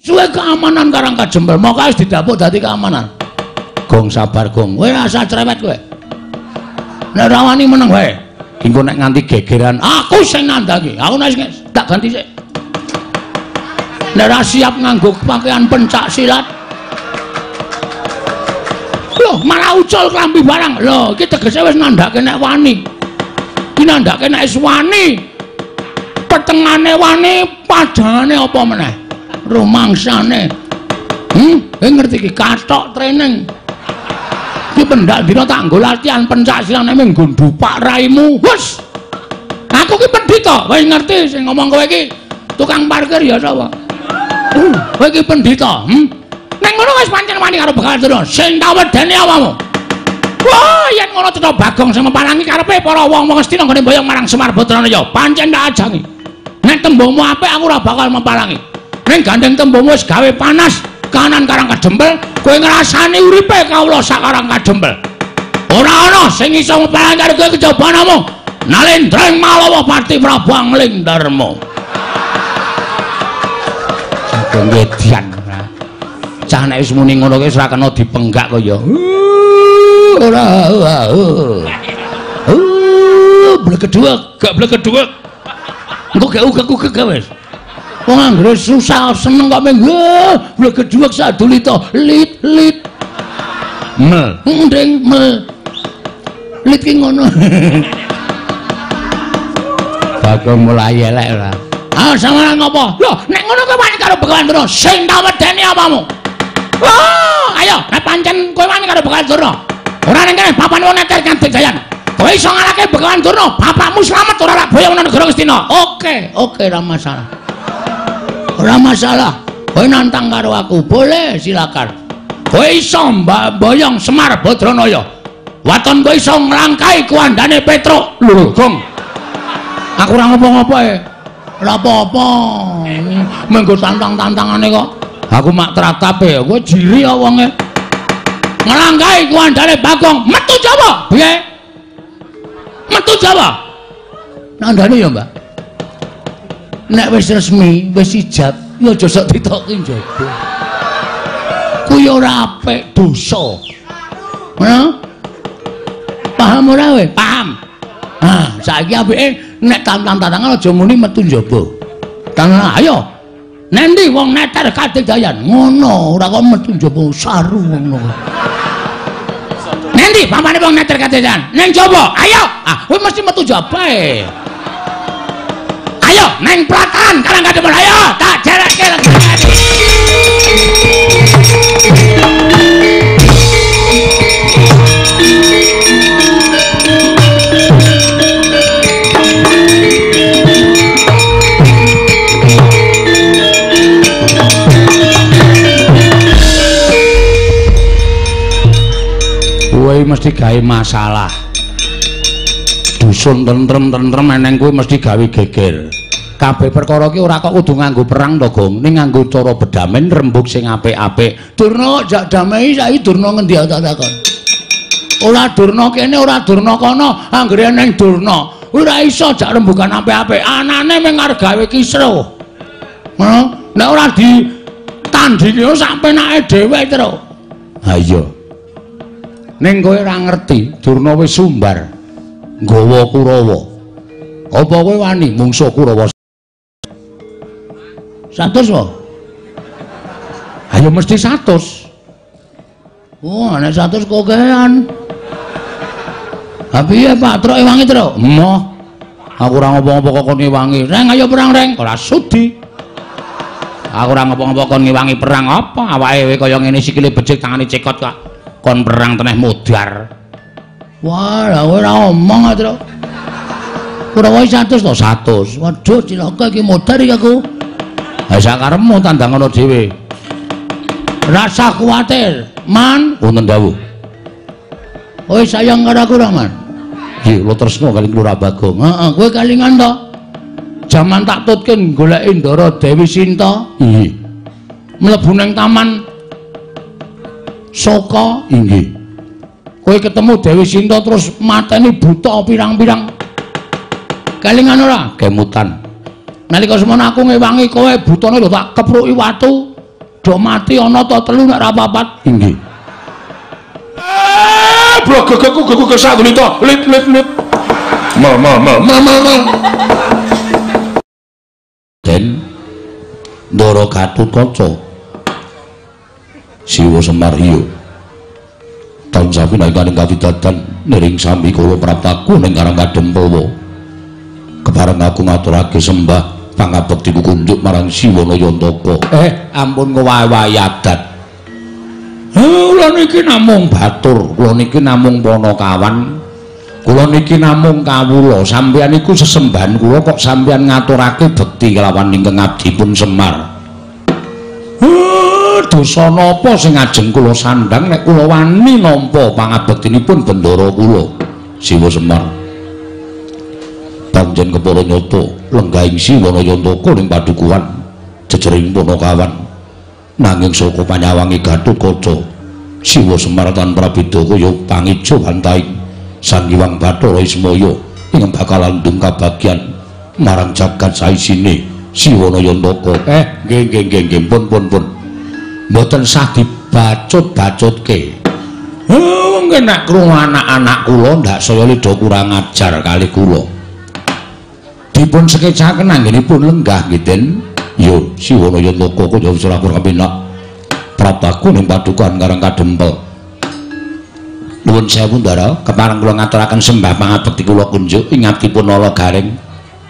Suwe keamanan Karang Kajembel, moko wis didapuk dadi keamanan. Gong sabar gong, kowe rasa cerewet kowe. Nek ora wani meneng wae. Engko nek nganti gegeran, aku sing nandhangi. Aku nek tak ganti sik. Nek ora siap nganggo pakaian pencak silat. Loh, malah ucul klambi barang. Loh, iki tegese wis nandhake nek wani. Iki nandhake nek wis wani. Petengane wani, padhane apa meneh? Rumangsane. Kowe ngerti iki kathok training. Iki pendak dina tak nggo latihan pencak silat nek nggo ndupak raimu. Wes. Aku ki pendhita, kowe ngerti sing ngomong kowe iki tukang parkir ya sapa? Kowe iki pendhita, Ning ngono wis pancen wani karo Begawan Durna. Sing tak wedeni awakmu. Wah, yen ngono cetha Bagong sing mepalangi karepe para wong-wong Astina nggone mboyong marang Semar Badranaya. Pancen tak ajangi. Nek tembungmu apik aku ora bakal mempalangi. Ning gandeng tembungmu wis gawe panas kanan Karang Kajembel, kowe ngrasani uripe kawula sak Karang Kajembel. Ora ana sing iso mepalangi karo kowe kejaba namung Nalendra ing Malawa Pati Prabu Angling Darma. Sageng edian ora. Cah nek wis muni ngono kuwi wis ora kena dipenggak kaya. Ora. Blegeduwek, gak blegeduwek. Engko gak ugek-ugek wis. Wong anggere susah seneng kok meng blegeduwek sadulita lit lit. Mel, nding mel. Lit ki ngono. Bagong mulai elek ora. Ah, sampeyan ngopo? Lho, nek ngono kowe wani karo Begawan Durna, sing tak wedeni apamu? Wah, ayo, nek pancen kowe wani karo Begawan Durna. Ora ning kene papan wong neter Kadigdayan. Kowe iso ngalahke Begawan Durna, bapakmu slamet ora lak boyong nang negara Ngastina. Oke, oke ora masalah. Ora masalah. Kowe nantang karo aku, boleh silakan. Kowe iso mboyong Semar Badranaya. Waton kowe iso nglangkai kuandane Petruk. Lho, Gong. Aku ora ngopo-ngopo e. Ora apa-apa. Menggo tantang-tantangane kok. Aku mak tratape, kowe jiri ya wonge. Nglangkai kuandane Bagong, metu Jawa. Piye? Metu Jawa. Nandane ya, Mbak. Nek wis resmi, wis ijab, ya aja sok ditoki njaba. Kuwi ora apik, dosa. Ngono? Paham ora kowe? Paham. Ah, saiki apike nek tantang-tantangan aja muni metu njaba. Tantang ayo. Nendi wong neter Kadigdayan? Ngono, ora kok metu njaba saru ngono. Nendi pamane wong neter Kadigdayan? Neng njaba. Ayo. Ah, kowe mesti metu njaba e. Ayo neng pratan Karang Kajembel, ayo tak jereke lengkane. Kowe mesti gawe masalah. Dusun tentrem-tentrem eneng kowe mesti gawe geger. Kabeh perkara ki ora kok kudu nganggo perang to, Gong. Ning nganggo cara bedamen rembug sing apik-apik. Durna jak damai saiki Durna ngendi tak takon. Ora Durna kene, ora Durna kono, anggere eneng Durna. Ora iso jak rembugan apik-apik. Anane mung arep gawe kisruh. Ngono, nek ora ditandingi sak penake dhewe terus. Ha iya. Ning kowe ora ngerti, Durna wis sumbar nggawa Kurawa. Apa kowe wani mungsuh Kurawa? 100 wae. Ayo mesti 100. Oh, nek 100 kokean. Ha piye Pak Truk ewangi Truk? Emoh. Aku ora ngopo-ngopo kok kon ngewangi. Reng ayo perang Reng. Ora sudi. Aku ora ngopo-ngopo kon ngewangi perang apa? Awake kaya ngene sikile becik tangane cekot kok. Kon perang teneh modar. Wah, lah ora omong Truk. Kurawa 100 to 100. Waduh cilaka iki modar iki aku. Ha sakarepmu tandang ngono dhewe. Rasa kuwatir, Man. Wonten dawuh. Kowe sayang karo aku ora, Man? Nggih, kula tresna kali Lurah Bagong. Heeh, kowe kalingan to? Jaman tak tutke goleki Ndara Dewi Sinta. Nggih. Mlebu nang taman Soka. Nggih. Kowe ketemu Dewi Sinta terus mateni buta pirang-pirang. Kalingan ora? Kemutan. Nalika semono aku ngewangi kowe butane lho tak kepruki watu. Do mati ana ta telu nek ora papat. Inggih. Blogegeku geku kesak dulita. Lip lip lip. Mal mal mal mal mal mal. Den Ndara Gatotkaca Siwa Semar iya. Taun sami naikaning katidadan niring sami kula praptaku ning Karang Kadempelwa. Kepareng aku ngaturake sembah pangabektiku kunjuk marang Siwa Nayantaka. Ampun ngowahi adat. Kula niki namung batur, kula niki namung panakawan. Kula niki namung kawula. Sampeyan iku sesembahan kula kok sampeyan ngaturake bekti kelawan ingkang abdipun Semar. Dosa napa sing ajeng kula sandhang nek kula wani nampa pangabektinipun bendara kula Siwa Semar. Panjen kepara nyata lenggahing Siwa Nayantaka ning padukuhan jejering Panakawan. Nanging saka panyawange Gatotkaca Siwa Semar tan prabeda kaya pangejo bantaing Sang Hyang Bathara Ismaya ingkang bakal landung kabagyan marang jagat saisine Siwa Nayantaka. Nggih nggih nggih nggih pun pun pun. Mboten sah dibacut-bacutke. Mungkin nek krungu anak-anak kula ndak saya lidha kurang ajar kalih kula. Dipun sekecaken anggenipun lenggah nggih Den. Yo Siwa Nayantaka kaya wis ora kurang penak. Praptaku ning padukuhan Karang Kadempel. Nuwun sewu Ndara, kepareng kula ngaturaken sembah pangabekti kula kunjuk ing abdipun Nala Gareng.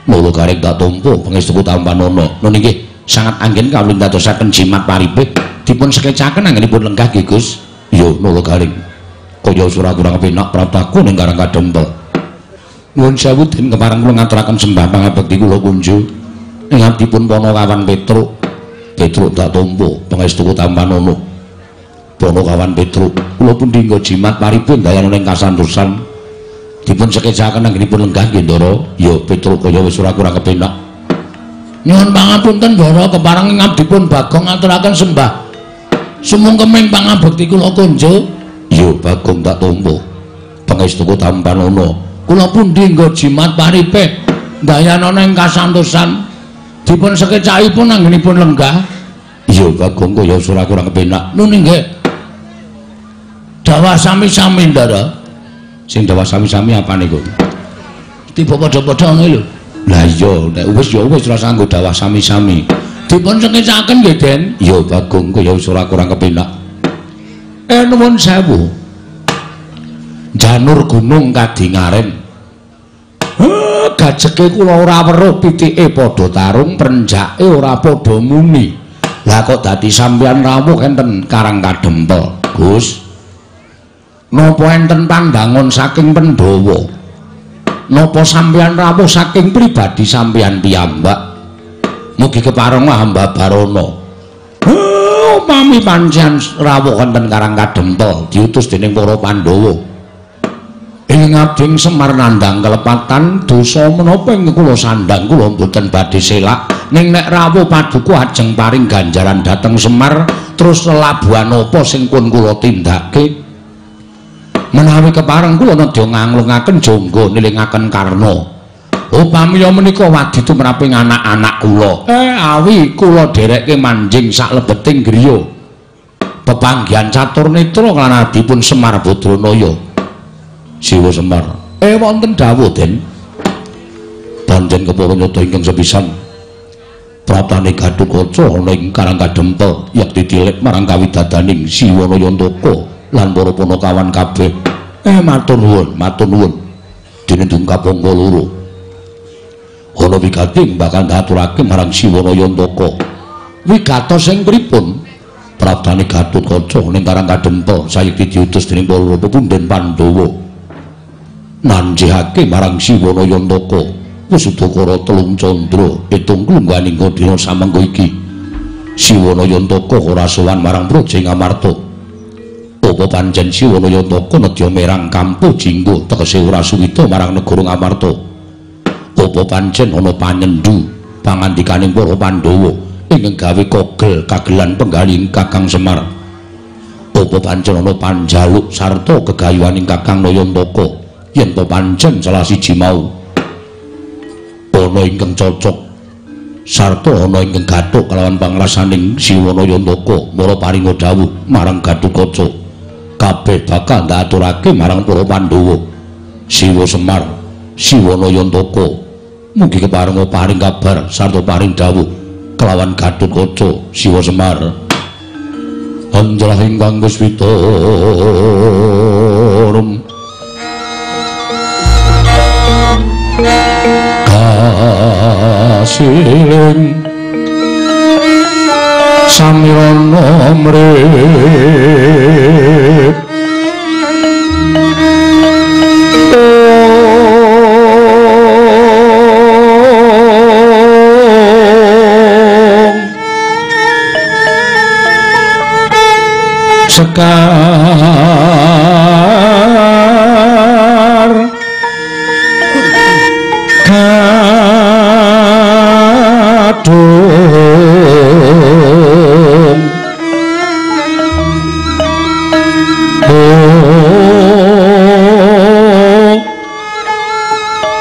Nala Gareng tak tampa pangestuku tampanana. Nun inggih sangat anggen kawula ndadosaken jimat paripih. Dipun sekecaken anggenipun lenggah nggih Gus. Yo Nala Gareng. Kaya ora kurang penak praptaku ning Karang Kadempel. Nuwun sewu Den, kepareng kula ngaturaken sembah pangabekti kula kunjuk ing abdipun Panakawan Petruk. Petruk tak tampa pangestuku tampanana. Panakawan Petruk kula pundi nggo jimat paripun dayana ing kasantosan. Dipun sekecaken anggenipun lenggah nggih Ndara. Ya Petruk kaya wis ora kurang kepenak. Nyuwun pangapunten Ndara, kepareng ing abdipun Bagong ngaturaken sembah sumungkeming pangabekti kula kunjuk. Ya Bagong tak tampa pangestuku tampanana. Kula pundi nggo jimat paripih dayana ing kasantosan. Dipun sekecakipun anggenipun lenggah. Iya Bagong kaya ora kurang kepenak. Nun inggih. Dawah sami-sami Ndara. Sing dawah sami-sami apa niku? Tiba padha-padha ngono lho. Lah iya nek wis ya wis ora sanggo dawah sami-sami. Dipun sekecaken nggih Den. Iya Bagong kaya wis ora kurang kepenak. Nuwun sewu. Janur gunung kadingaren. Gajeke kula ora weruh pitike padha tarung, prenjake ora padha muni. Lah kok dadi sampeyan rawuh enten Karang Kadempel, Gus? Napa enten pandangon saking Pandhawa? Napa sampeyan rawuh saking pribadi sampeyan piyambak? Mugi kepareng hamba barana. Upami pancen rawuh enten Karang Kadempel diutus dening para Pandhawa. Ing abding Semar nandhang kelepatan dosa menapa ing kula sandhang kula mboten badhe selak, ning nek rawuh paduka ajeng paring ganjaran dhateng Semar terus lelabuhan apa sing pun kula tindake. Menawi kepareng kula nedya nganglungaken jangga nilingaken karna. Upami menika wadi tumraping anak-anak kula. Awi kula dherekke manjing saklebeting griya. Pepanggihan catur netra lan adipun Semar Badranaya. Siwa Semar. Wonten dawuh Den. Pancen kepara nyata ingkang sepisan. Praptane Gatotkaca ana ing Karang Kadempel yekti tilik marang kawidadaning Siwa Nayantaka lan para panakawan kabeh. Matur nuwun, matur nuwun. Dene dungkap angka loro. Ana wigati bakal ndaturake marang Siwa Nayantaka. Wigatos sing pripun? Praptane Gatotkaca ning Karang Kadempel sayekti diutus dening para pepunden Pandhawa. Nanjihake marang Siwa Nayantaka Wesudakara telung candra pitung klungguhaning dina samengko iki. Siwa Nayantaka ora sowan marang Praja Ngamarta. Apa pancen Siwa Nayantaka nedya merang kampuh jinggo tegese ora suwita marang negara Ngamarta? Apa pancen ana panyendu pangandikaning para Pandhawa ingkang gawe kogel kagelan penggalih Kakang Semar? Apa pancen ana panjaluk sarta gegayuhaning Kakang Nayantaka? Yen to pancen salah siji mau ana ingkang cocok Sarta ana ingkang gathuk kalawan pangrasaning Siwana Yantaka mara paringa dawuh marang Gatotkaca. Kabeh bakal ndaturake marang para Pandhawa. Siwa Semar, Siwana Yantaka mugi keparenga paring kabar sarta paring dawuh kelawan Gatotkaca Siwa Semar. Anjelah ingkang kuswita kasiling samirana mrip sekar kadung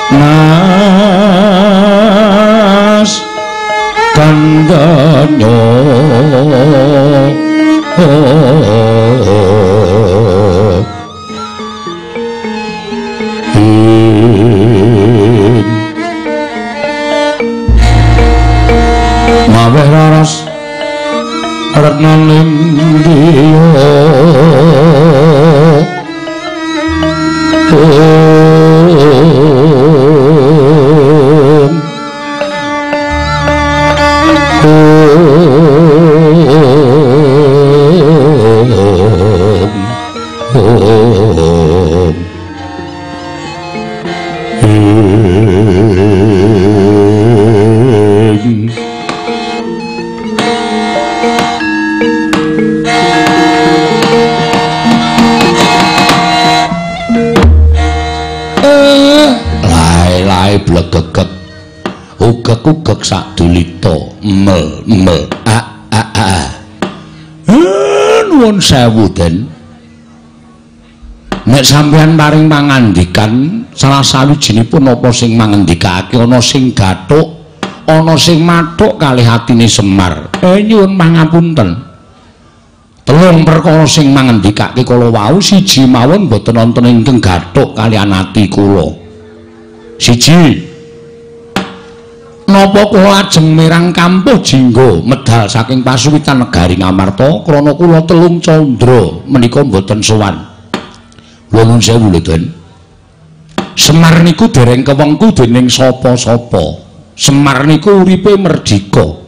nas kandhanyo maweh raras retna lindhiya blegegeg ugeg-ugeg sadulita mel mel a a a. Nuwun sewu Den, nek sampeyan paring pangandikan salah sawijinipun apa sing mangendikake ana sing gathuk ana sing mathuk kalih atine Semar. Nyuwun pangapunten, telung perkara sing mangendikake kala wau siji mawon boten wonten ingkang gathuk kaliyan ati kula. Siji, napa kula ajeng mirang kampuh jingga medal saking pasuwitan negari Ngamarta krana kula telung candra menika mboten sowan. Kula nuwun sewu lho Den, Semar niku dereng kewengku dening sapa-sapa. Semar niku uripe merdika.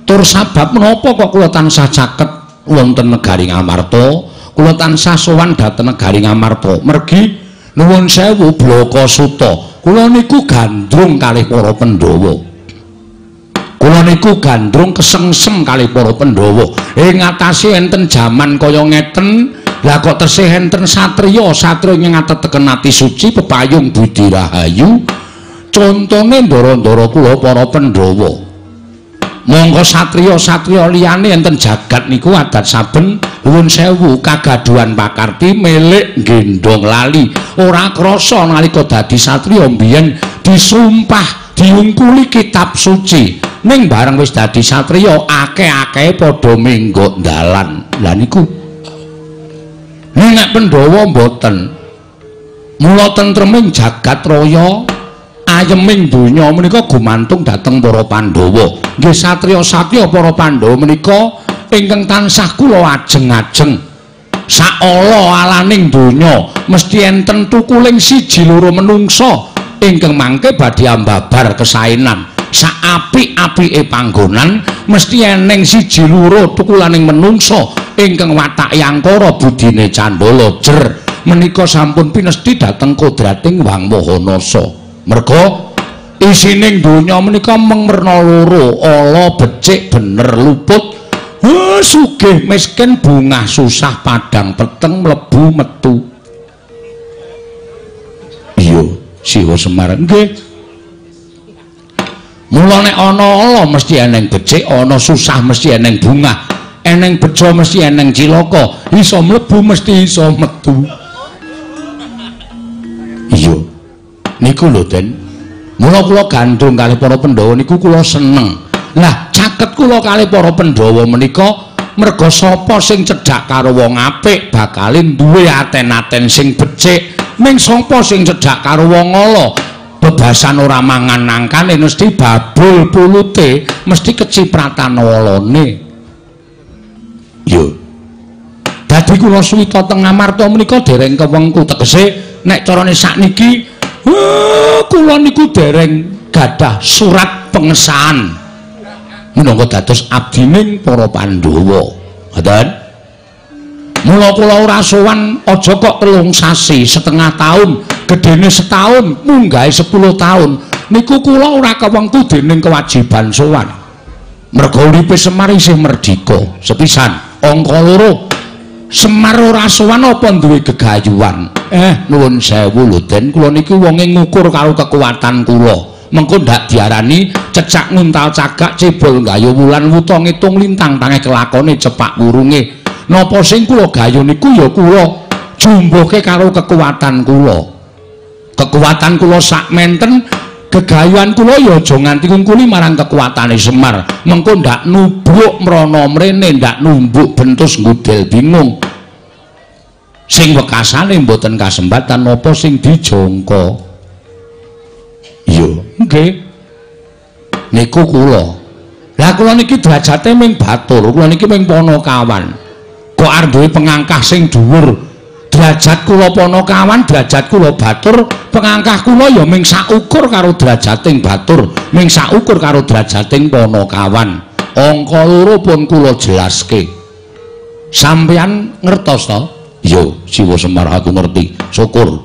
Tur sabab menapa kok kula tansah caket wonten negari Ngamarta, kula tansah sowan dhateng negari Ngamarta. Mergi nuwun sewu Blaka Suta, kula niku gandrung kalih para Pandhawa. Kula niku gandrung kesengsem kalih para Pandhawa. Ing atase enten jaman kaya ngeten, lah kok tesih enten satriya, satriya ing ngateteken ati suci pepayung budi rahayu. Contone ndara-ndara kula para Pandhawa. Monggo satriya-satriya liyane enten jagat niku adat saben nuwun sewu kagaduhan pakarti milik gendhong lali. Ora krasa nalika dadi satriya mbiyen disumpah diungkuli kitab suci. Ning bareng wis dadi satriya akeh-akehe padha menggok dalan. Lah niku ning nek Pandhawa mboten. Mula tentreming jagat raya ayeming donya menika gumantung dhateng para Pandhawa. Nggih satriya-satriya para Pandhawa menika ingkang tansah kula ajeng-ajeng. Saala-alaning donya mesti enten tukuling siji loro menungsa ingkang mangke badhe ambabar kesaenan. Saapik-apike panggonan mesti eneng siji loro tukulaning menungsa ingkang watake angkara budine candala jer. Menika sampun pinesti dhateng kodrating Wang Maha Nasa. Merga isining donya menika mung werna loro, ala becik bener luput, sugih miskin bungah susah padang peteng mlebu metu. Iya, Siwa Semar nggih. Mula nek ana ala mesti eneng becik, ana susah mesti eneng bungah, eneng bejo mesti eneng cilaka, iso mlebu mesti iso metu. Iya. Niku lho Den. Mula kula gandrung kalih para Pandhawa niku kula seneng. Lah caket kula kalih para Pandhawa menika merga sapa sing cedhak karo wong apik bakale duwe aten-aten sing becik. Ning sapa sing cedhak karo wong ala bebasan ora mangan nangkane mesti babul pulute, mesti kecipratan olone. Yo. Dadi kula suwita teng Amarta menika dereng kewengku, tegese nek carane sakniki kula niku dereng gadah surat pengesahan minangka dados abdining para Pandhawa. Ngoten. Mula kula ora sowan aja kok 3 sasi, setengah tahun, gedene setahun, munggahe 10 tahun. Niku kula ora kewengku dening kewajiban sowan. Merga uripe Semar isih merdika. Sepisan, angka 2. Semar ora sowan apa duwe gegayuhan? Nuwun sewu lho Den, kula niki wonge ngukur karo kekuatan kula. Mengko ndak diarani cecak nguntal cagak cebol gayo wulan wuta ngitung lintang tangeh kelakone cepak wurunge. Napa sing kula gayo niku ya kula jumbuhke karo kekuatan kula. Kekuatan kula sak menten, gegayuhan kula ya aja nganti ngungkuli marang kekuatane Semar. Mengko ndak nubruk mrana mrene, ndak numbuk bentus ngudel bingung. Sing wekasane mboten kasembatan napa sing dijangka. Iya, nggih. Niku kula. Lah kula niki derajate ming batur, kula niki ming panakawan. Kok arep duwe pengangkah sing dhuwur? Derajat kula panakawan, derajat kula batur, pengangkah kula ya ming saukur karo derajating batur, ming saukur karo derajating panakawan. Angka 2 pun kula jelaske. Sampeyan ngertos to? Iya, Siwa Semar aku ngerti. Syukur.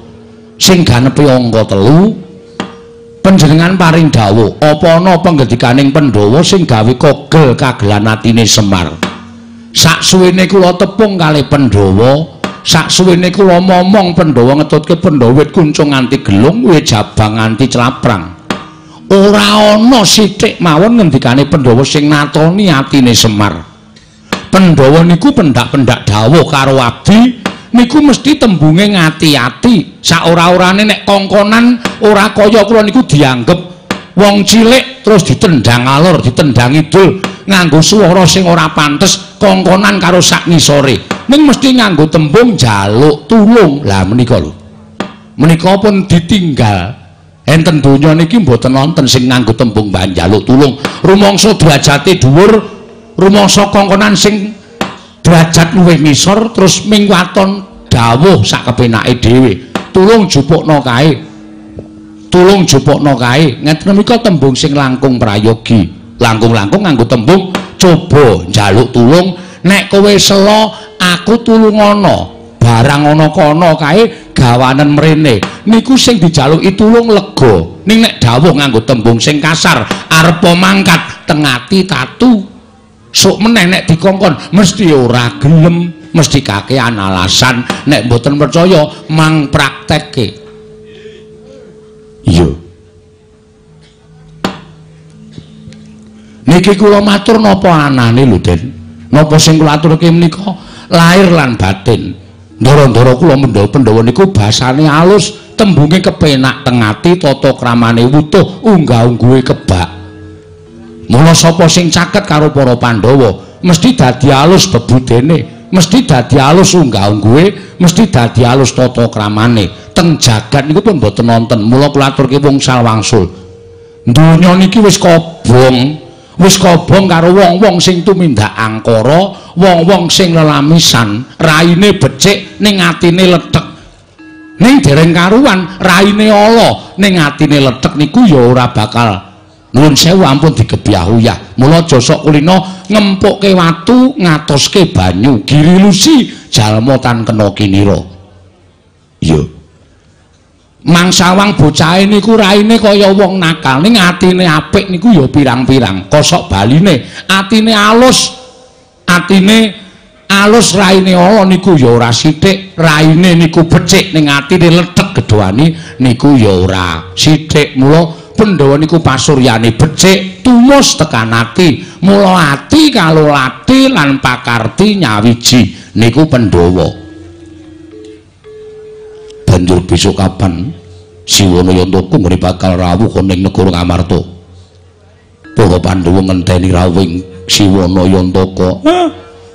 Sing ganepi angka 3 panjenengan paring dawuh, apa ana panggendikaning Pandhawa sing gawe kogel kagelan atine Semar? Saksuwene kula tepung kalih Pandhawa, saksuwene kula momong Pandhawa ngetutke Pandhawa wit kuncung nganti gelung, wit jabang nganti claprang. Ora ana sithik mawon ngendikane Pandhawa sing natoni atine Semar. Pandhawa niku pendak-pendak dawuh karo abdi niku mesti tembunge ngati-ati. Saora-orane nek kongkonan ora kaya kula niku dianggep wong cilik terus ditendang alor, ditendang idul nganggo swara sing ora pantes, kongkonan karo sak ngisore. Ning mesti nganggo tembung njaluk tulung. Lah menika lho. Menika pun ditinggal. Enten donya niki mboten wonten sing nganggo tembung njaluk tulung. Rumangsa derajate dhuwur, rumangsa kongkonan sing derajat luwih ngisor terus ming waton dawuh sak kepenake dhewe. Tulung jupukna kae. Tulung jupukna kae. Ngeten menika tembung sing langkung prayogi. Langkung-langkung nganggo tembung coba njaluk tulung. Nek kowe sela aku tulungana. Barang ana kono kae gawanen mrene. Niku sing dijaluki tulung lega. Ning nek dawuh nganggo tembung sing kasar, arepa mangkat tengati tatu. Sok meneh nek dikongkon mesti ora gelem, mesti kakean alasan. Nek mboten percaya mang praktekke. Iya. Niki kula matur napa anane lho Den. Napa sing kula aturke menika lahir lan batin. Ndara-ndara kula mendha Pandhawa niku basane alus, tembunge kepenak tengati, tata kramane wutuh, unggah-ungguhe kebak. Mula sapa sing caket karo para Pandhawa mesti dadi alus bebudene, mesti dadi alus unggah-ungguhe, mesti dadi alus tata kramane. Teng jagat niku pun mboten wonten. Mula kula aturke wungsal wangsul. Donya niki wis kobong, wis kobong karo wong-wong sing tumindak angkara, wong-wong sing lelamisan, raine becik ning atine lethek. Ning dereng karuan raine ala ning atine lethek niku ya ora bakal. Nuwun sewu ampun digebyah uyah. Mula aja sok kulina ngempukke watu ngatoske banyu, girilusi jalma tan kena kinira. Iya. Mangsawang bocahe niku raine kaya wong nakal, ning atine apik niku ya pirang-pirang. Kosok baline, atine alus, atine alus raine ala niku ya ora sithik, raine niku becik ning atine lethek gedhoane niku ya ora sithik. Mula Pandhawa niku pasuryane becik tumus tekan ati. Mula ati kalolati lan pakarti nyawiji niku Pandhawa. Banjur besok kapan Siwana Yantaka nggone bakal rawuh ana ing negara Ngamarta. Para Pandhawa ngenteni rawuhing Siwana Yantaka.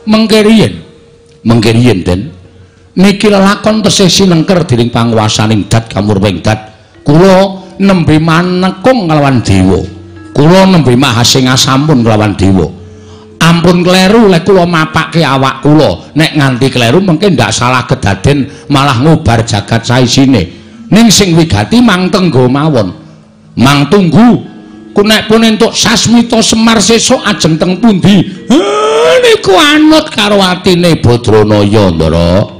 Mengke riyin. Mengke riyin, Den. Niki lelakon tesih sinengker dening panguwasaning Dat Kamurwing Dat. Kula nembe manekung nglawan dewa. Kula nembe mahasingasampun nglawan dewa. Ampun kleru lek kula mapake awak kula. Nek nganti kleru mengke ndak salah kedaden malah ngubar jagat saisine. Ning sing wigati mang tenggo mawon. Mang tunggu. Ku nek pun entuk sasmita Semar sesuk ajeng teng pundi? Niku anut karo atine Badranaya, Ndara.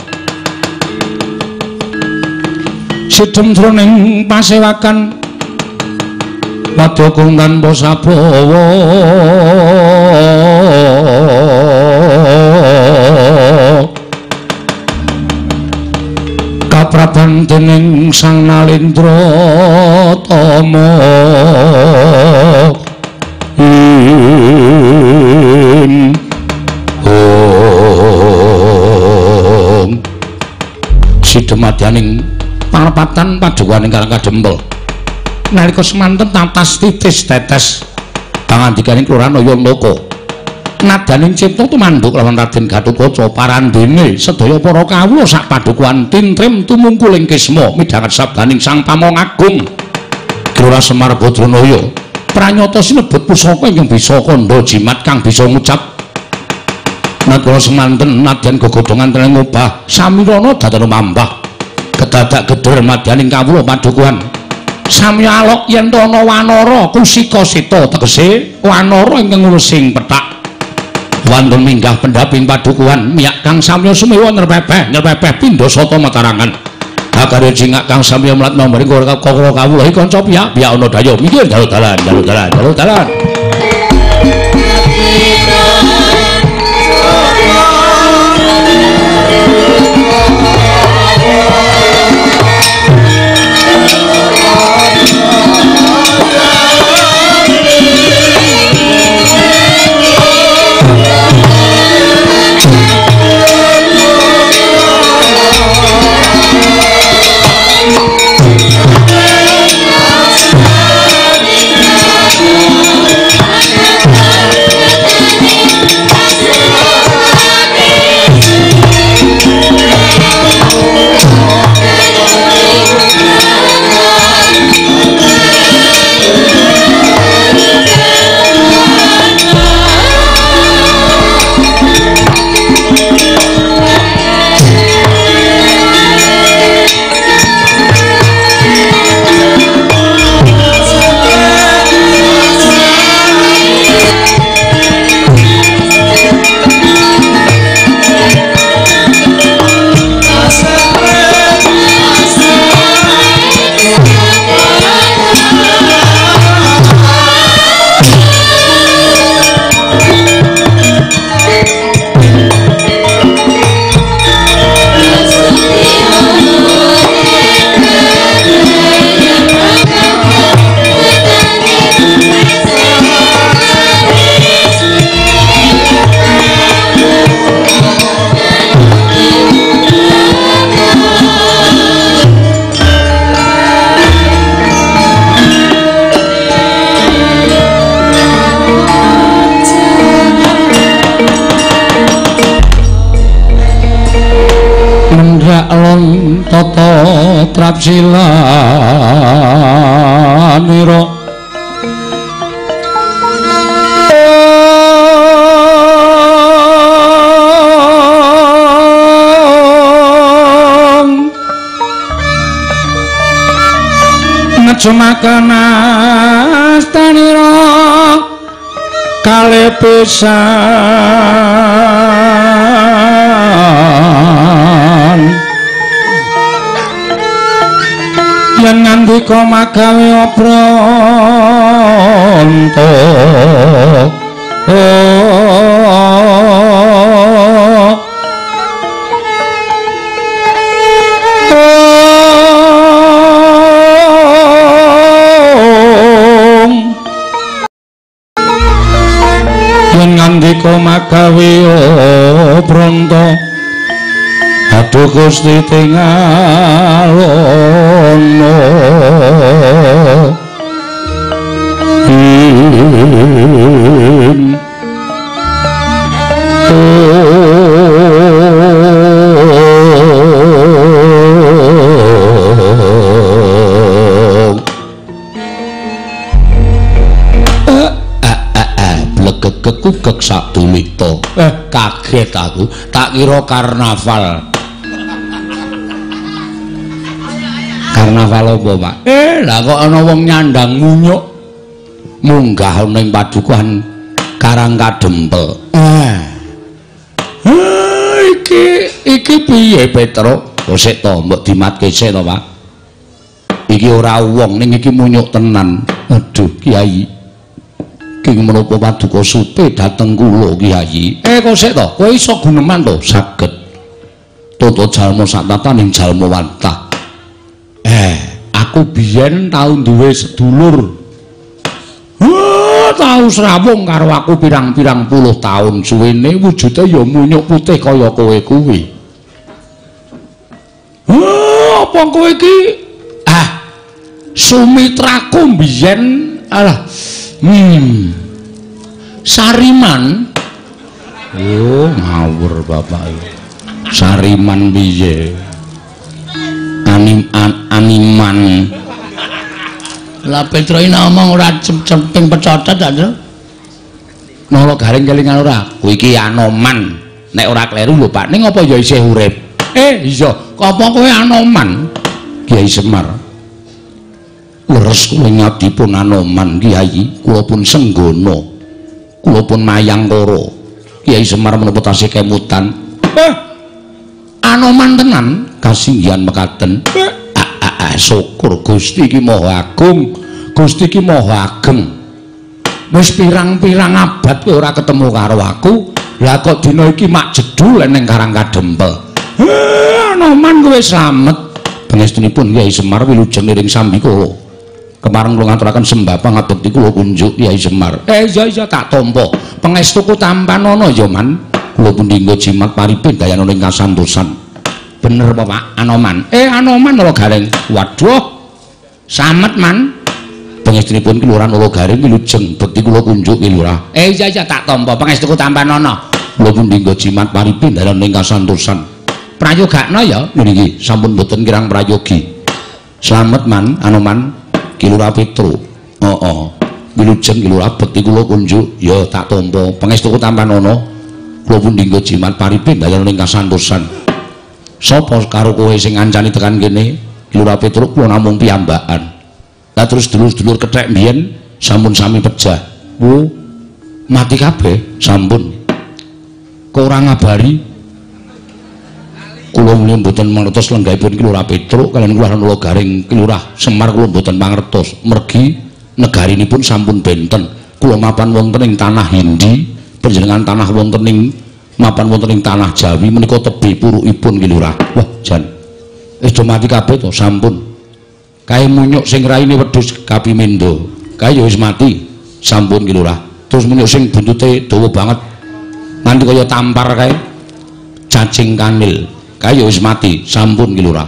Sidhem jroning pasewakan padha tanpa sabawa kapraban dening Sang Nalendra Tama ing ong sidhem madyaning parapatan padukaning Karang Kadempel. Nalika semanten tatas titis tetes pangandikaning Kelurahan Yantaka. Nadaning cipta tumanduk lawan Raden Gatotkaca parandene sedaya para kawula sak padukuhan tintrim tumungkul ing kisma midhanget sabdaning Sang Pamong Agung Kelurahan Semar Badranaya. Pranyata sinebut pusaka ingkang bisa kandha jimat kang bisa ngucap. Nalika semanten nadyan gegodhongan teneng ngobah samirana dadan mambah kedadak geder madyaning kawula padukuhan. Samya alok yen to ana wanara kusika sita tegese wanara ingkang ngurusing pethak wantun minggah pendhaping padukuhan miyak kang samya sumewa nrepepeh nrepepeh pindha sata matarangan akarya cingak kang samya mlat nomor kawula kawula iki kanca piyak piyak ana daya mikir dalu dalan dalu dalan dalu dalan. Tata trapsilanira ngejumaken astanira kalih pisan yen ngandika magawe obranta yen ngandika magawe obranta aduh Duh Gusti tingalono Kekukek sadulita. Kaget aku, tak kira karnaval. Karnaval apa, Pak? Lah kok ana wong nyandang munyuk munggah ana ing padukuhan Karang Kadempel. Iki piye, Petro? Sik to, mbok dimatke sik to, Pak. Iki ora wong, ning iki munyuk tenan. Aduh, Kiai. King menapa paduka supe dhateng kula Kiai. Kok sik to? Kowe iso guneman to? Saged. Toto jalma satataning jalma wantah. Aku biyen tau duwe sedulur. Tau srawung karo aku pirang-pirang puluh taun suwene wujude ya munyuk putih kaya kowe kuwi. Apa kowe iki? Sumitraku biyen alah. Sariman. Oh, ngawur bapak iki. Sariman piye? Animan. Lah Petro iki ngomong ora cemping pecotot ta, Tru? Nala garing kelingan ora? Kuwi iki Anoman. Nek ora kleru lho, Pak. Ning apa ya isih urip? Iya. Apa kowe Anoman? Kiai Semar. Leres kula nyadipun Anoman Kiai, kula pun senggana. Kula pun mayangkara. Kiai Semar menapa tasih kemutan? Anoman tenan kasinggihan mekaten. Syukur Gusti iki Maha Agung. Gusti iki Maha Ageng. Wis pirang-pirang abad kowe ora ketemu karo aku. Lah kok dina iki mak jedul ning Karang Kadempel. Anoman kowe slamet. Pangestunipun Kiai Semar wilujeng niring sambikala. Kemareng kula ngaturaken sembah pangabekti kula kunjuk Kiai Semar. Iya tak tampa. Pangestuku tampanana ya, Man. Kula pundi nggo jimat paripin dayana ing kasantosan. Bener apa, Pak? Anoman. Anoman ora garing. Waduh. Samet, Man. Pangestunipun Ki Lurah Nala Garing wilujeng bekti kula kunjuk Ki Lurah. Iya tak tampa. Pangestuku tampanana. Kula pundi nggo jimat paripin dayana ing kasantosan. Prayogakno ya niki sampun mboten kirang prayogi. Slamet, Man, Anoman. Ki Lurah Petro. Heeh. Wilujeng Ki Lurah bekti kula kunjuk ya tak tampa. Pangestuku tampanana. Kula pundi nggo jimat paripin dayana ing kasantosan. Sapa karo kowe sing ngancani tekan kene? Ki Lurah Petro kula namung piyambakan. Lah terus dulur-dulur kethek mbiyen sampun sami pejah. Wo, mati kabeh sampun. Kok ora ngabari? Kula menika mboten mangertos lenggahipun Ki Lurah Petruk kaliyan Lurah Nala Garing Ki Lurah Semar kula mboten mangertos. Mergi negarinipun sampun benten. Kula mapan wonten ing tanah Hindi, panjenengan tanah wonten ing mapan wonten ing tanah Jawi menika tebih purukipun Ki Lurah. Wah, jan. Wis do mati kabeh to sampun. Kae munyuk sing raine wedhus kapimendo. Kae ya wis mati. Sampun Ki Lurah. Terus munyuk sing buntute dawa banget. Nganti kaya tampar kae. Cacing kanil. Kae ya wis mati, sampun Ki Lurah.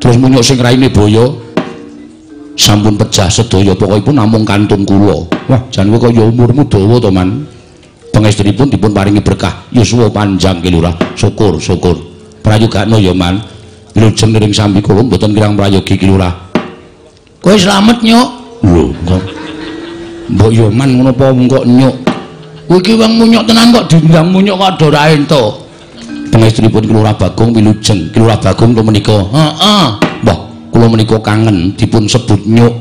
Terus munyuk sing raine boyo sampun pejah sedaya, pokokipun namung kantun kula. Wah, jan kowe kaya umurmu dawa to, Man. Pangestunipun dipun paringi berkah yuswa panjang Ki Lurah. Syukur, syukur. Prayogakno ya, Man. Wilujeng niring sambi kula mboten kirang prayogi Ki Lurah. Kowe slamet, Nyuk. Lho, kok mbok ya Man ngono apa kok nyuk? Kowe iki wong munyuk tenan kok diundang munyuk kok ora entuk. Pangestunipun Ki Lurah Bagong wilujeng. Ki Lurah Bagong to menika. Heeh. Mbah, kula menika kangen dipun sebut nyuk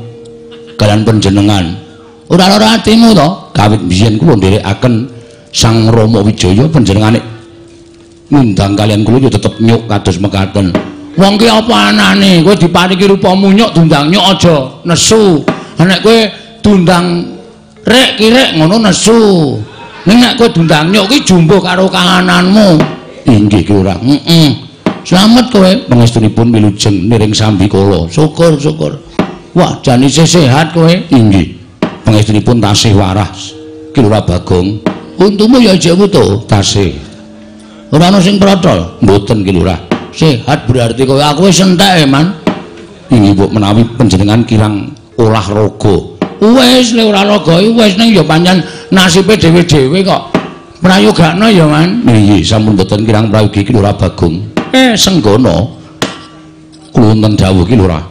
kalian panjenengan. Ora lara atimu to? Kawit biyen kula nderekaken Sang Rama Wijaya panjenengane ngundang kalian kula ya tetep nyuk kados mekaten. Wong ki apa anane? Kowe diparingi rupa munyuk diundang nyuk aja nesu. Nek kowe diundang rek kirek ngono nesu. Ning nek kowe diundang nyuk ki jumbuh karo kahananmu. Inggih Ki Lurah. Heeh. Slamet kowe. Pangestunipun wilujeng niring sambikala. Syukur, syukur. Wah, jan isih sehat kowe. Inggih. Pangestunipun tasih waras Ki Lurah Bagong. Untumu ya jek wutuh? Tasih. Ora ana sing protol? Mboten Ki Lurah. Sehat berarti kowe aku wis entek e, Man. Inggih, Mbok menawi panjenengan kirang olahraga. Wis le olahraga wis ning ya pancen nasibe dhewe-dhewe kok. Prayogakno ya, Man. Nggih, sampun boten kirang prayogi Ki Lurah Bagong. Senggono. Kula wonten dawuh Ki Lurah.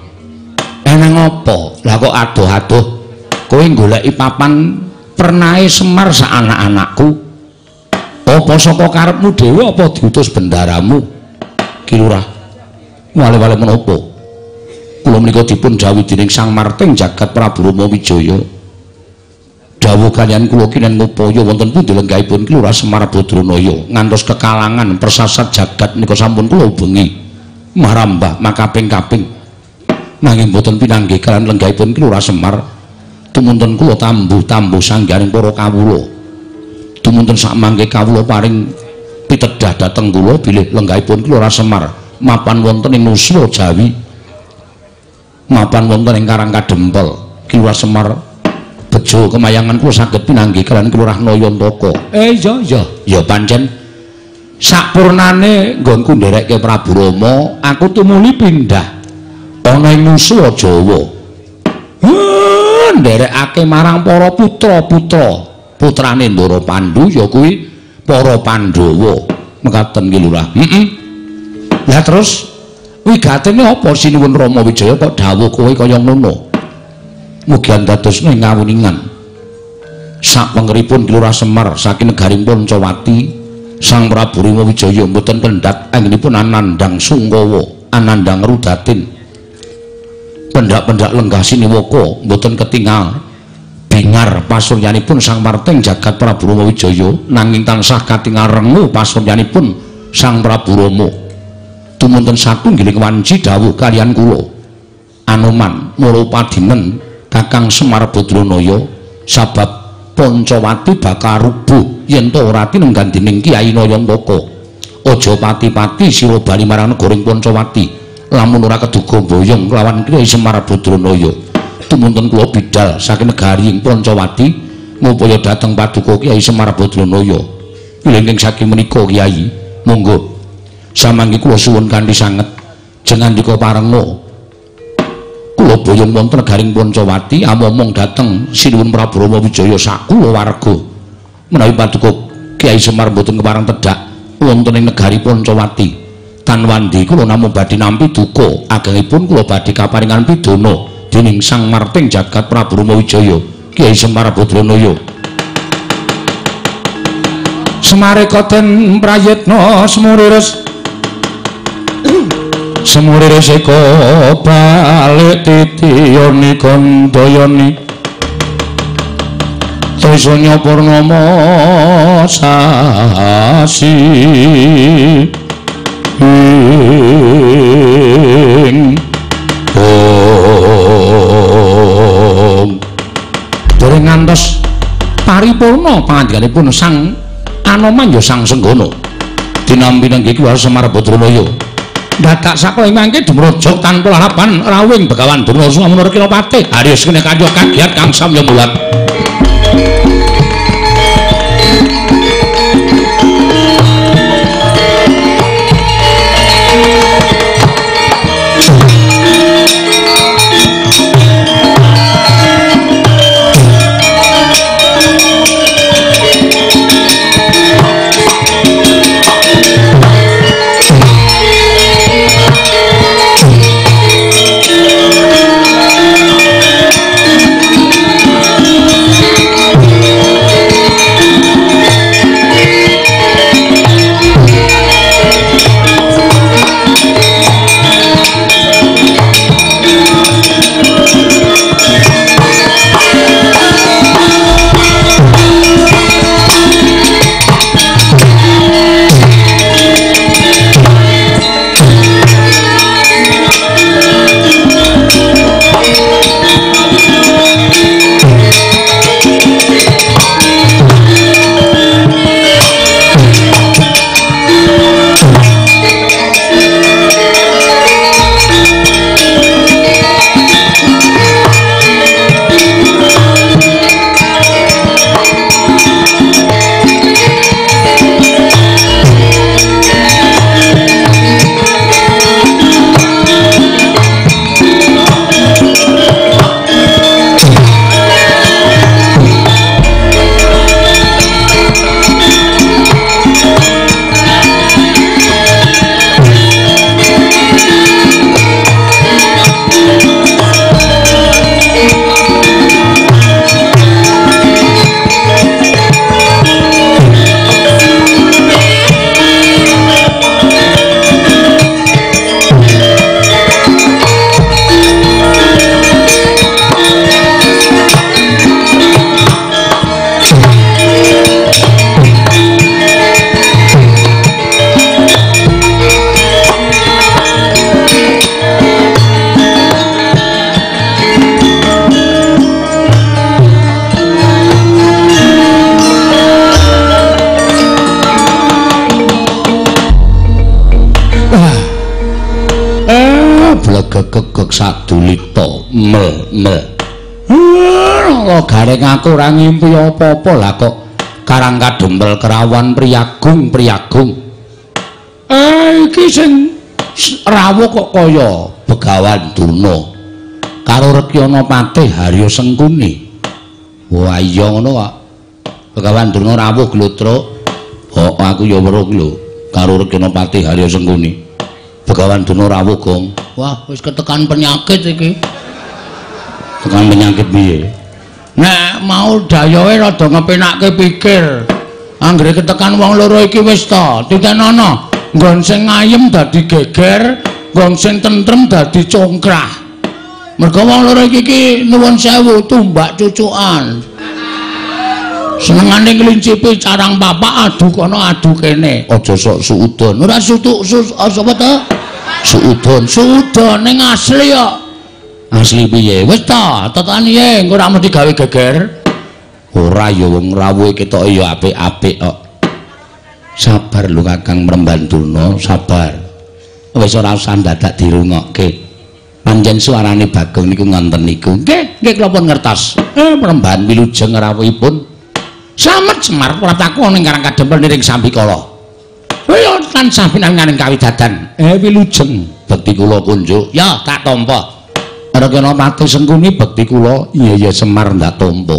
Eneng apa? Lah kok adoh-adoh kowe goleki papan pernahe Semar sak anak-anakku? Apa saka karepmu dhewe apa diutus bendaramu? Ki Lurah. Wale-wale menapa? Kula menika dipun dawuhi dening Sang Marting Jagat Prabu Rama Wijaya. Dawuh kaliyan kula kinen ngupaya wonten pundi lenggahipun Ki Lurah Semar Badranaya ngantos kekalangan persasat jagat nika sampun kula ubengi marambah makaping-kaping. Nanging boten pinanggih kaliyan lenggahipun Ki Lurah Semar. Tumunten kula tambuh-tambuh sangganing para kawula. Tumunten sakmangke kawula paring pitedah dhateng kula bilih lenggahipun Ki Lurah Semar mapan wonten ing Nuswa Jawi. Mapan wonten ing Karang Kadempel. Ki Lurah Semar bejo kemayangan kula saged pinanggih kaliyan Ki Lurah Nayantaka. Iya iya, ya pancen sakpurnane nggonku nderekke Prabu Rama, aku tumuli pindah ana ing Nuswa Jawa. Nderekake marang para putra-putra putrane Ndara Pandu ya kuwi para Pandhawa. Mekaten Ki Lurah. Heeh. Lah terus wigatene apa sinuwun Rama Wijaya kok dawuh kowe kaya ngono? Mugi andadosna ing ngawuningan. Sapengeripun Ki Lurah Semar saking negaring Pancawati, Sang Prabu Rama Wijaya mboten kendhat anggenipun anandhang sungkawa, anandhang rudatin. Pendak-pendak lenggah siniwaka mboten ketingal bingar pasuryanipun Sang Marting Jagat Prabu Rama Wijaya nanging tansah katingal rengu pasuryanipun Sang Prabu Rama. Tumunten satunggiling wanci dawuh kaliyan kula Anoman Murupadinen Kakang Semar Badranaya sabab Pancawati bakal rubuh yen ta ora tinenggan dening Kyai Nayantaka. Aja pati-pati sira bali marang negaring Pancawati lamun ora keduga boyong lawan Kyai Semar Badranaya. Tumunten kula bidal saking negari ing Pancawati ngupaya dhateng paduka Kyai Semar Badranaya. Pilih saking menika Kyai, monggo samangke kula suwun kanthi sanget jengandika parenga. Kula boyong wonten negaring Pancawati amomong dhateng Sinuwun Prabu Rama Wijaya sak kulawarga. Menawi paduka Kyai Semar mboten kepareng tedhak wonten ing negari Pancawati. Tan wandi kula namung badhe nampi duka agengipun kula badhe kaparingan pidana dening Sang Marting Jagat Prabu Rama Wijaya Kyai Semar Badranaya. Semareka den prayitna semuriris semuriris eka balik titiyani gandayani Trisanya purnama sasi ing om. Dereng ngantos paripurna pangandikanipun Sang Anoman ya Sang Senggana dinampi nenggih Ki Semar Badranaya. Dadak saka ing mangke dumrojog tanpa lalapan rawuhing Begawan Durna Sumenep Kinopati. Aris kene kaya kagiat kang samya mulat. sadulita mel mel. Lho gareng aku ora ngimpi apa-apa lah kok Karang Kadempel kerawan priyagung priyagung. Iki sing rawuh kok kaya Begawan Durna karo Rekyana Patih Harya Sengkuni. Wah iya ngono kok. Begawan Durna rawuh glodrok. Oh aku ya weruh lho karo Rekyana Patih Harya Sengkuni. Begawan Durna rawuh gong. Wah wis ketekan penyakit iki. Tekan penyakit piye? Nek mau dayohe rada ngepenakke pikir. Anggere ketekan wong loro iki wis ta, titenono. Nggon sing ayem dadi geger, nggon sing tentrem dadi congkrah. Mergo wong loro iki iki nuwun sewu tumbak cucukan. Senengane nglincipi carang papak adu kono adu kene. Aja sok suudon. Ora sutuk sus apa ta? Suudon, suudon ning asli kok. Asli piye? Wis ta, tekan piye engko ora mesti gawe geger. Ora ya wong rawuhe ketoke ya apik-apik kok. Sabar lho Kakang Mremban Durna, sabar. Wis ora usah dadak dirungokke. Pancen suarane Bagong niku ngonten niku. Nggih, nggih kula pun ngertos. Mremban wilujeng rawuhipun. Slamet Semar prataku ana ing Karang Kadempel niring sambikala. Kaya tansah pinanganing kawidadan. Wilujeng bekti kula kunjuk. Ya, tak tampa. Rekyana Patih Sengkuni bekti kula. Iya iya Semar ndak tampa.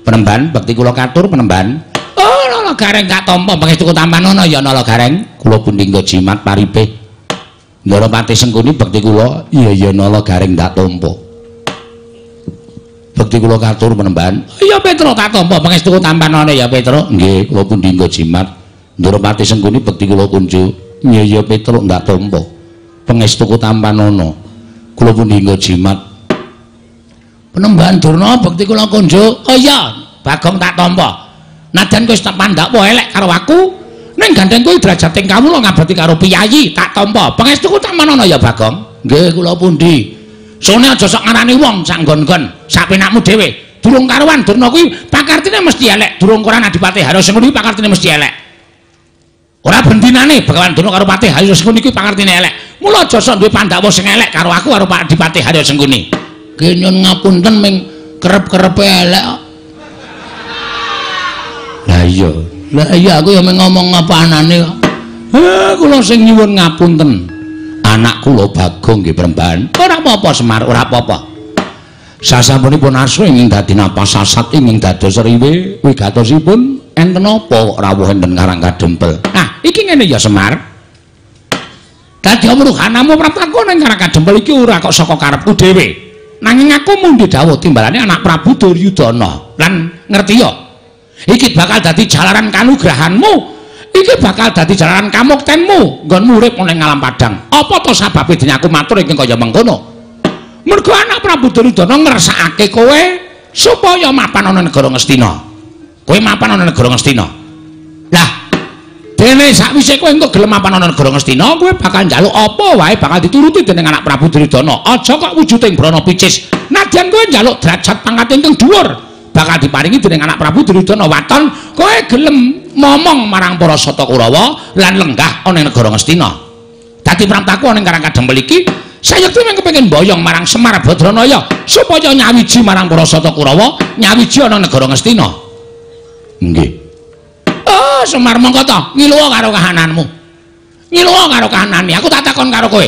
Penemban bekti kula katur penemban. Oh, Nala Gareng tak tampa pangestuku tampanono ya Nala Gareng. Kula pundi nggo jimat paripe. Ndara Patih Sengkuni bekti kula. Iya iya Nala Gareng ndak tampa. Bekti kula katur penemban. Iya Petro tak tampa pangestuku tampanono ya Petro. Nggih, kula pundi nggo jimat. Ndara Patih Sengkuni bekti kula kunjuk. Iya iya Petro ndak tampa. Pangestuku tampanono. Kula pundi nggo jimat. Penemban Durna bekti kula kunjuk. Oh iya, Bagong tak tampa. Najan kowe wis tak pandhakwa elek karo aku, ning gandeng kowe drajating kawula ngabekti karo piyayi tak tampa. Pangestuku tampanono ya Bagong. Nggih, kula pundi. Sone aja sok ngarani wong sak nggon-nggon, sak penakmu dhewe. Durung karuan Durna kuwi pakartine mesti elek, durung koran Adipati Harya Sengkuni pakartine mesti elek. Ora bendinane Begawan Durna karo Patih Harya Sengkuni kuwi pakartine elek. Mula aja sok duwe pandhawa sing elek karo aku karo Pak Adipati Harya Sengkuni. Nggih nyun ngapunten ming kerep-kerepe elek kok. Lah iya, lah iya aku ya mung ngomong apa anane kok. Kula sing nyuwun ngapunten. Anak kula Bagong nggih Premban. Ora apa-apa Semar, ora apa-apa. Sasampunipun aswa ingkang dadi napas sasat ingkang dados riwe wigatosipun enten apa kok rawuh enten Karang Kadempel. Nah, iki ngene ya Semar. Dadi amruhanamu praptaku ning Karang Kadempel iki ora kok saka karepku dhewe. Nanging aku mundhi dawuh timbalane anak Prabu Duryudana. Lan ngerti ya? Iki bakal dadi jalaran kanugrahanmu. Iki bakal dadi jalaran kamuktenmu nggonmu urip ana ing alam padang. Apa to sababe dene aku matur ingkang kaya mengkono? Mergo anak Prabu Duryudana ngersakake kowe supaya mapan ana negara Ngastina. Kowe mapan ana negara Ngastina. Lah, dene sakwise kowe engko gelem mapan ana negara Ngastina, kowe bakal njaluk apa wae bakal dituruti dening anak Prabu Duryudana. Aja kok wujuding brana picis. Nadyan kowe njaluk derajat pangkat ingkang dhuwur, bakal diparingi dening anak Prabu Duryudana. Waton kowe gelem momong marang para Sata Kurawa lan lenggah ana ing negara Ngastina. Dadi pramtaku ana ing Karang Kadempel iki sayekti mung kepengin boyong marang Semar Badranaya supaya nyawiji marang para Sata Kurawa, nyawiji ana negara Ngastina. Nggih. Oh, Semar mongko ta ngiluwa karo kahananmu. Ngiluwa karo kahanane, aku tak takon karo kowe.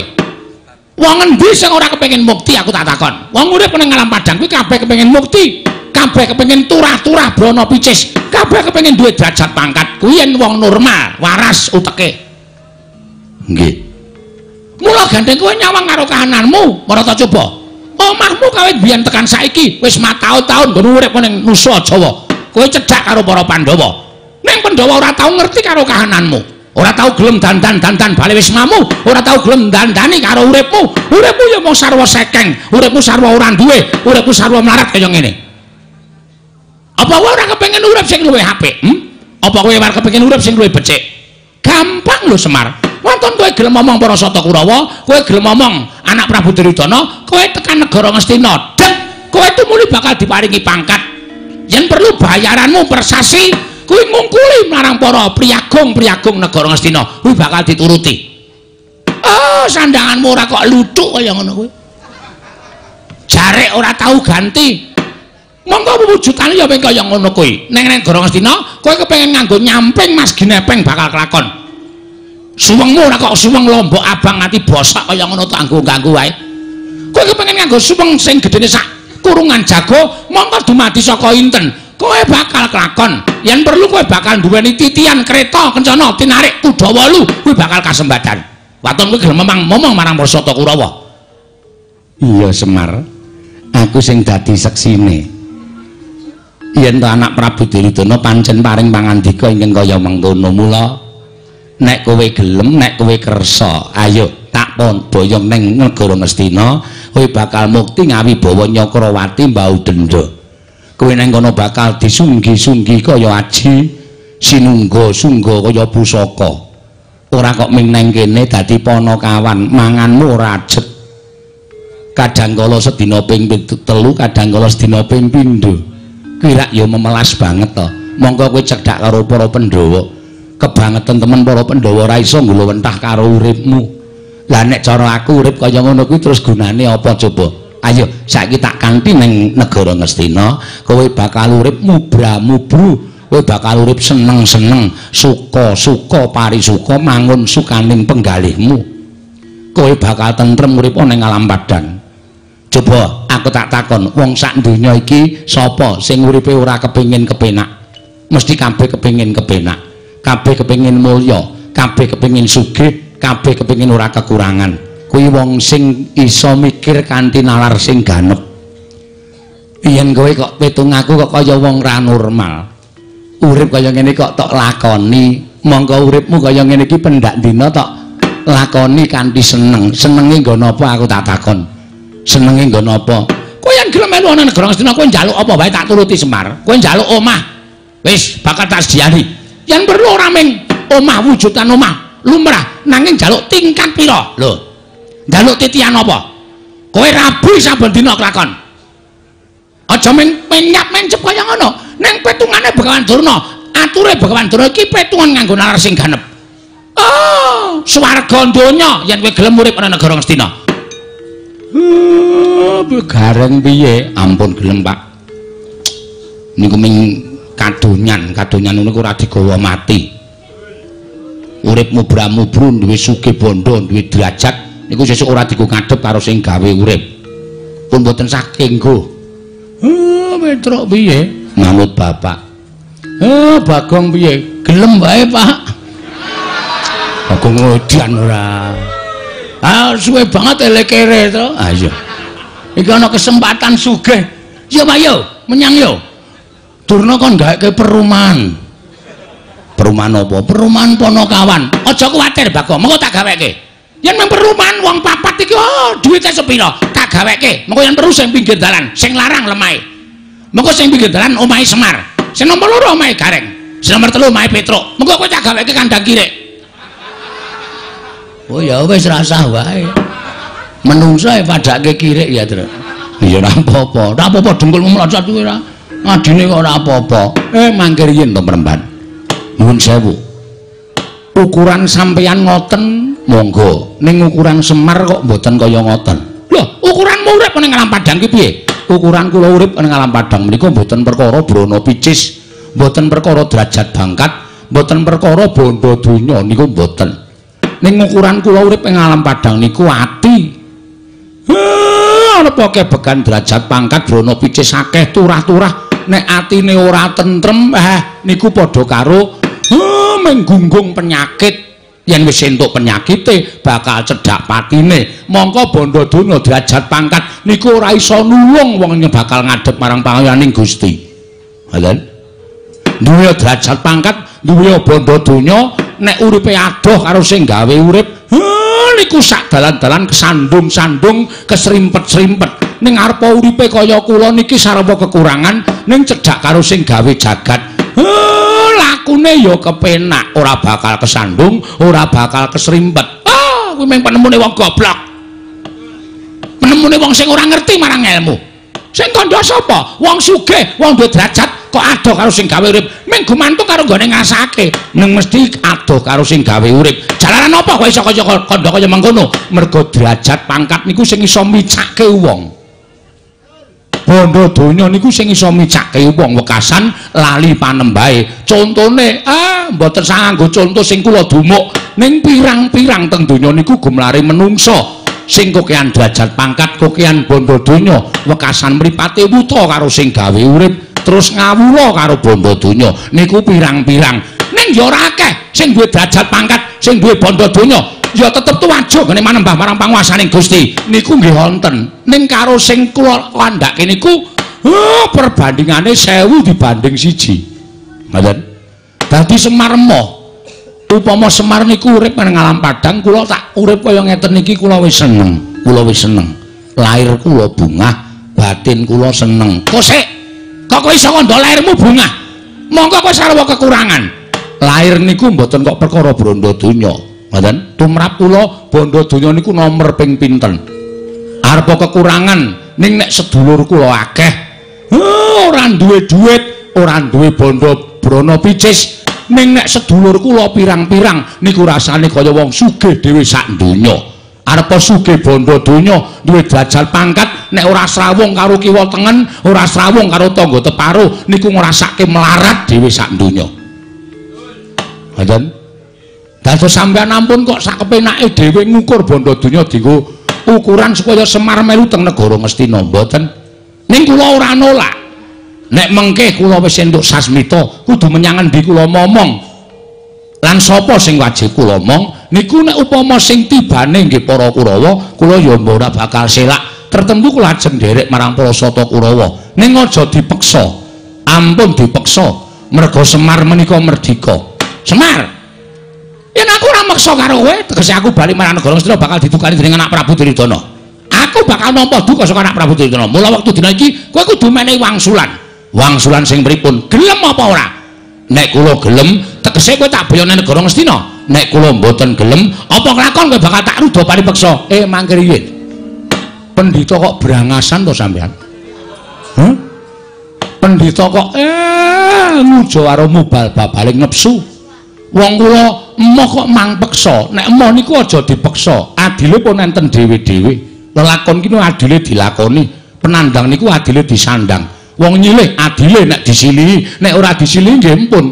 Wong endi sing ora kepengin mukti aku tak takon. Wong urip ning alam padang kuwi kabeh kepengin mukti. Kabeh kepengin turah-turah brana picis, kabeh kepengin duwe derajat pangkat. Kuwi yen wong normal, waras uteke. Nggih. Mula gandeng kowe nyawang karo kahananmu, marata coba. Omahmu kawit biyen tekan saiki wis mataun-taun nggon urip ning Nusa Jawa. Kowe cedhak karo para Pandhawa. Ning Pandhawa ora tau ngerti karo kahananmu. Ora tau gelem dandan-dandan bali wismamu, ora tau gelem dandani karo uripmu. Uripmu ya mung sarwa sekeng, uripmu sarwa ora duwe, uripmu sarwa mlarat kaya ngene. Apa kowe ora kepengin urip sing luwih apik? Apa kowe ora kepengin urip sing luwih becik? Gampang lho Semar. Wonten kowe gelem ngomong para Sata Kurawa, kowe gelem ngomong anak Prabu Duryudana, kowe tekan negara Ngastina, dek kowe tumuli bakal diparingi pangkat. Yen perlu bayaranmu persasi, kuwi ngungkuli marang para priyagung-priyagung negara Ngastina, kuwi bakal dituruti. Oh, sandanganmu ora kok luthuk kaya ngono kuwi. Jarek ora tau ganti. Monggo wujudane ya kaya ngono kuwi. Neng negara Ngastina kowe kepengin nganggo nyamping Mas Ginepeng bakal kelakon. Suwengmu ora kok suweng lombok abang nganti bosok kaya ngono tak nganggo wae. Kowe kepengin nganggo suweng sing gedene sak kurungan jago, monggo dumadi saka inten. Kowe bakal kelakon. Yen perlu kowe bakal duweni titian kereta kencana tinarik kuda wolu, kuwi bakal kasembadan. Waton kowe gelem momong marang Parsata Kurawa. Iya Semar, aku sing dadi seksine. Yen to anak Prabu Duryudana pancen paring pangandika ingkang kaya mengkono, mula nek kowe gelem, nek kowe kersa, ayo tak boyong ning negara Ngastina, kowe bakal mukti ngawibawa Nyakrawati mbau denda. Kowe nang kono bakal disunggi-sunggi kaya aji, sinungga-sungga kaya pusaka. Ora kok ming nang kene dadi panakawan, manganmu ora ajet. Kadang kala sedina ping 3, kadang kala sedina ping 7. Kuwi rak ya memelas banget to. Mongko kowe cedhak karo para Pandhawa. Kebangetan temen para Pandhawa ora iso nggulawentah karo uripmu. Lah nek cara aku urip kaya ngono kuwi terus gunane apa coba? Ayo saiki tak kanthi ning negara Ngastina, kowe bakal urip mubra-mubru, kowe bakal urip seneng-seneng, suka-suka parisuka mangun sukaning penggalihmu. Kowe bakal tentrem urip ning alam padang. Coba aku tak takon, wong sak donya iki sapa sing uripe ora kepengin kepenak? Mesti kabeh kepengin kepenak, kabeh kepengin mulya, kabeh kepengin sugih, kabeh kepengin ora kekurangan. Kuwi wong sing iso mikir kanthi nalar sing ganep. Yen kowe kok pitung aku kok kaya wong ra normal. Urip kaya ngene kok tok lakoni, mongko uripmu kaya ngene iki pendak dina tok lakoni kanthi seneng. Senenge nggo napa aku tak takon? Senenge nggo napa? Kowe yen gelem melu ana negara Ngastina kowe njaluk apa wae tak turuti Semar. Kowe njaluk omah, wis bakal tak sediani. Yen perlu ora ming omah wujudan omah lumrah, nanging njaluk tingkat pira? Lho. Njaluk titian apa? Kowe rabi saben dina kelakon. Aja ming menyap mencep kaya ngono. Ning petungane Begawan Durna, ature Begawan Durna iki petungan nganggo nalar sing ganep. Oh, swarga donya yen kowe gelem urip ana negara Ngastina. Gareng piye? Ampun gelem, Pak. Niku ming kadonyan, kadonyan niku ora digawa mati. Urip mubra-mubru duwe sugih bondo, duwe derajat, niku sesuk ora digo ngadhep karo sing gawe urip. Pun mboten saking nggo. Petruk piye? Manut bapak. Bagong piye? Gelem wae, Pak. Bagong ngodian ora. Ah, suwe banget elekere to. Ah iya. Iki ana kesempatan sugih. Ya Pak yo, menyang yo. Durna kon gawekke perumahan. Perumahan apa? Perumahan Panakawan. Aja kuwatir Bagong, mengko tak gaweke. Yen mung perumahan wong papat iki oh, duwite sepira? Tak gaweke. Mengko yen perlu sing pinggir dalan, sing larang lemahe. Mengko sing pinggir dalan omahe Semar. Sing nomor 2 omahe Gareng. Sing nomor 3 omahe Petruk. Mengko kowe tak gaweke kandang kirik. Oh ya wis rasah wae. Menungso e padake kirik ya, Tru. Ya ora apa-apa. Ora apa-apa dengkulmu mlocot kuwi ora. Ngadine kok ora apa-apa. Mangkir yen to Premban. Nuwun sewu. Ukuran sampeyan ngoten monggo. Ning ukuran Semar kok mboten kaya ngoten. Lho, ukuranmu urip ning alam padang ki piye? Ukuran kula urip ning alam padang menika mboten perkara brana picis, mboten perkara derajat bangkat, mboten perkara bondo donya niku mboten. Ning ukuran kula urip ing alam padang niku ati. Ana kebegan derajat pangkat brana picis akeh turah-turah, nek atine ora tentrem niku padha karo menggunggung penyakit. Yen wis entuk penyakite bakal cedhak patine. Mongko bondo donya derajat pangkat niku ora iso nulung wong bakal ngadhep marang pangayaning Gusti. Ngoten. Duwe derajat pangkat, duwe bondo donya, nek uripe adoh karo sing gawe urip, niku sak dalan-dalan kesandung-sandung, kesrimpet-srimpet. Ning arepa uripe kaya kula niki sarwa kekurangan, ning cedhak karo sing gawe jagat. Lakune ya kepenak, ora bakal kesandung, ora bakal kesrimpet. Kuwi mung penemune wong goblok. Penemune wong sing ora ngerti marang ilmu. Sing kandha sapa? Wong sugih, wong duwe derajat kok adoh karo sing gawe urip. Ming gumantung karo nggone ngrasake. Ning mesti adoh karo sing gawe urip. Jalaran apa kok iso kaya kandha kaya mengkono? Mergo derajat pangkat niku sing iso micake wong. Bondo donya niku sing iso micake wong wekasan lali panembahe. Contone mboten sanggo conto sing kula dumuk ning pirang-pirang teng donya niku gumlare menungsa sing kokean derajat pangkat, kokean bondo donya, wekasan mripate wuta karo sing gawe urip, terus ngawula karo bondo donya niku pirang-pirang. Ning ya ora akeh sing duwe derajat pangkat, sing duwe bondo donya ya tetep tuwajuk ngene manembah marang panguwasaning Gusti niku nggih wonten. Ning karo sing kula kandhake niku perbandingane 1000 dibanding 1. Ngoten. Dadi Semar emoh. Upama Semar niku urip nang alam padang, kula tak urip kaya ngeten iki kula wis seneng. Kula wis seneng. Lahir kula bungah, batin kula seneng. Kok sik? Kok kowe iso kandha lahirmu bungah? Monggo kowe sarwa kekurangan. Lahir niku mboten kok perkara bondo donya. Ngoten, tumrap kula bondo donya niku nomer ping pinten. Arepa kekurangan ning nek sedulur kula akeh, ora duwe duit, ora duwe bondo brana picis, ning nek sedulur kula pirang-pirang niku rasane kaya wong sugih dhewe sak donya. Arepa sugih bondo donya, duwe derajat pangkat, nek ora srawung karo kiwa tengen, ora srawung karo tangga teparo, niku ngrasake melarat dhewe sak donya. Ngoten. Dados sampeyan ampun kok sakepenake dhewe ngukur bondo donya dienggo ukuran supaya Semar melu teng negara Ngastina, mboten. Ning kula ora nolak. Nek mengke kula wis entuk sasmita, kudu menyang endi kula momong. Lan sapa sing wajib kula omong niku nek upama sing tibane nggih para Kurawa, kula ya ora bakal selak. Tertentu kula ajeng nderek marang para Sata Kurawa. Ning aja dipeksa. Ampun dipeksa. Merga Semar menika merdika. Semar, yen aku ora meksa karo kowe, tegese aku bali marang negara Ngastina bakal didukani dening anak Prabu Duryudana. Aku bakal nampa duka saka anak Prabu Duryudana. Mula wektu dina iki kowe kudu menehi wangsulan. Wangsulan sing pripun? Gelem apa ora? Nek kula gelem, tegese kowe tak boyone negara Ngastina. Nek kula mboten gelem, apa kelakon kowe bakal tak ruda paripeksa? Mangke riyin. Pendhita kok brangasan to sampean? Hah? Pendhita kok ngujo karo mubal babaling nepsu. Wong kula emoh kok mang peksa. Nek emoh niku aja dipeksa. Adile pun enten dhewe-dhewe. Lelakon ki adile dilakoni, penandang niku adile disandang. Wong nyilih adile nek disilihi, nek ora disilihi nggih ampun.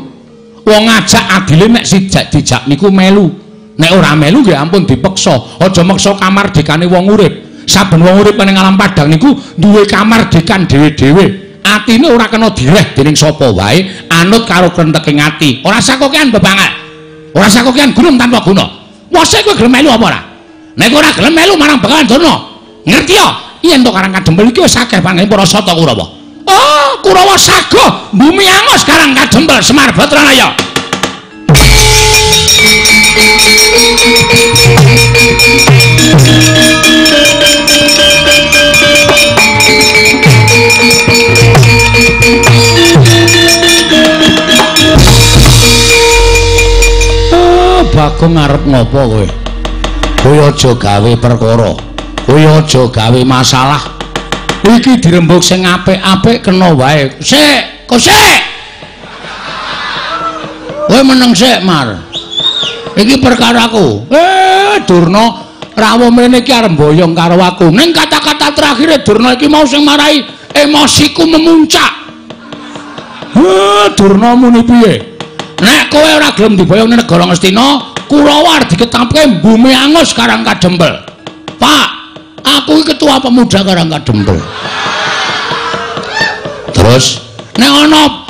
Wong ngajak adile nek sijak dijak niku melu. Nek ora melu nggih ampun dipeksa. Aja meksa kamardikane wong urip. Saben wong urip ning alam padang niku duwe kamardikan dhewe-dhewe. Atine ora kena direh dening sapa wae, anut karo krenteking ati. Ora sakokean bebangal. Ora sakokean gunung tanpa guna. Mosok kowe gelem melu apa ora? Nek ora gelem melu marang Begawan Durna. Ngerti ya? Yen to Karang Kadempel iki wis akeh panggene para Sata Kurawa. Oh, Kurawa sagoh bumi angus Karang Kadempel Semar Batranaya. Bagong arep ngopo kowe? Kowe aja gawe perkara. Kowe aja gawe masalah. Iki dirembug sing apik-apik kena wae. Sik, kok sik. Kowe meneng sik, Mar. Iki perkaraku. Durna rawuh mrene iki arep mboyong karo aku. Ning kata-kata terakhire Durna iki mau sing marai emosiku memuncak. Durna muni piye? Nek kowe ora gelem diboyong ning negara Ngastina, Kurawa arep diketapke bumi angus Karang Kadempel. Pak, aku iki ketua pemuda Karang Kadempel. Terus nek ana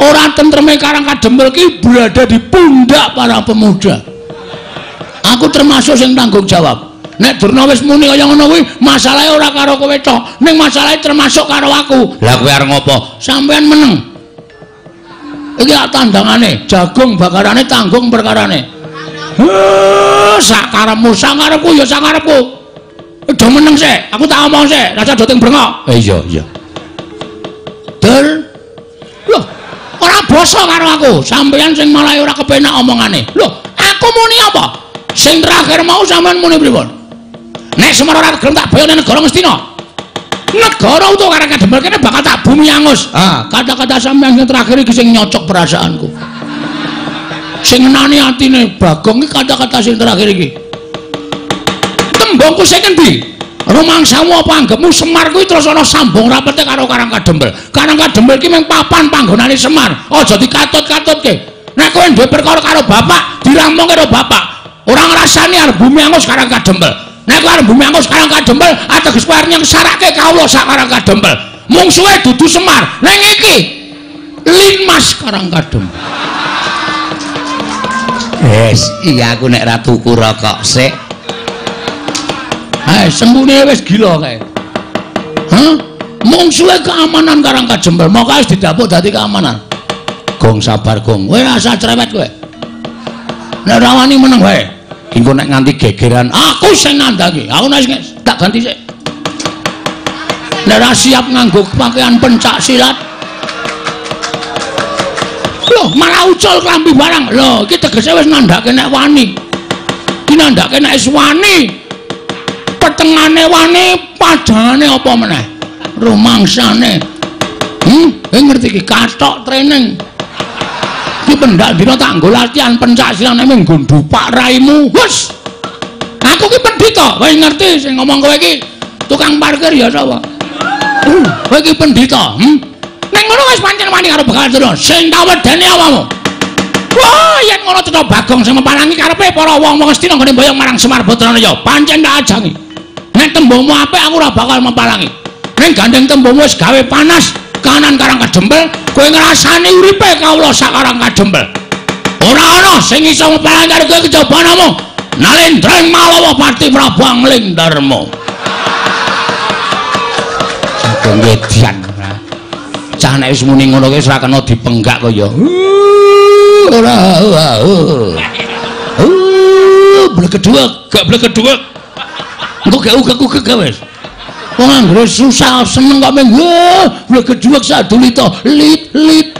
ora tentreme Karang Kadempel ki berada di pundak para pemuda. Aku termasuk sing tanggung jawab. Nek Durna wis muni kaya ngono kuwi, masalahe ora karo kowe tok, ning masalahe termasuk karo aku. Lah kowe arep ngopo? Sampeyan meneng. Iki tandangane, jagung bakarane tanggung perkarane. Sakarepmu, sakarepku ya sakarepku. Do meneng sik, aku tak omong sik, rasa do ting brengok. Iya, iya. Dur. Loh, ora basa karo aku. Sampeyan sing malah ora kepenak omongane. Loh, aku muni apa? Sing terakhir mau sampeyan muni pripun? Nek Semar ora gelem tak boyone negara Ngastina. Negara utawa Karang Kadempel kene bakal tak bumi angus. Ah, kata-kata sampeyan sing terakhir iki sing nyocok perasaanku. Sing ngenani atine Bagong iki kata-kata sing terakhir iki. Tembungku sing endi? Rumangsamu apa anggepmu Semar kuwi terus ana sambung rapete karo Karang Kadempel. Karang Kadempel iki mung papan panggonane Semar. Aja dikatut-katutke. Nek kowe duwe perkara karo bapak, dirampung karo bapak. Ora ngrasani arep bumi angus Karang Kadempel. Nek kowe arep bumi angus Karang Kadempel, ateges kowe arep nyengsarake kawula sak Karang Kadempel. Mungsuhe dudu Semar, ning iki Linmas Karang Kadempel. Wes, iya aku nek ra tuku rokok sik. Hai, sembune wis gila kae. Hah? Mungsuhe keamanan Karang Kadempel, moko wis didapuk dadi keamanan. Gong sabar, Gong. Kowe rasa cerewet kowe. Nek ora wani meneng wae. Engko nek nganti gegeran, aku sing nandhangi. Aku nek tak ganti sik. Nek ora siap nganggo pakaian pencak silat. Loh, malah ucul klambi barang. Loh, iki tegese wis nandhake nek wani. Iki nandhake nek wis wani. Petengane wani, padhane apa meneh? Rumangsane. Ngerti iki kathok training. Iki pendak dina tak nggo latihan pencak silat nek nggo ndupak raimu. Hus. Aku ki pendhita. Kowe ngerti sing ngomong kowe iki tukang parkir ya sapa? Kowe iki pendhita, Nek ngono wis pancen wani karo Begawan Durna. Sing tak wedeni awakmu. Wah, yen ngono cetha Bagong sing meparangi karepe para wong-wong Astina nggone mboyong marang Semar Badranaya. Pancen tak ajangi. Nek tembungmu apik aku ora bakal meparangi. Ning gandeng tembungmu wis gawe panas kanan Karang Kadempel, kowe ngrasani uripe kawula sak Karang Kadempel. Ora ana sing iso meparangi karo kowe kejaba namung Nalendra Malawa Pati Prabu Angling Darma. Sageng edian. Cah nek wis muni ngono kuwi wis ora kena dipenggak kaya. Ora. Blegeduwek, gak blegeduwek. Engko gak ugek-ugek wis. Wong anggere susah seneng kok meng blegeduwek sadulita lit lit.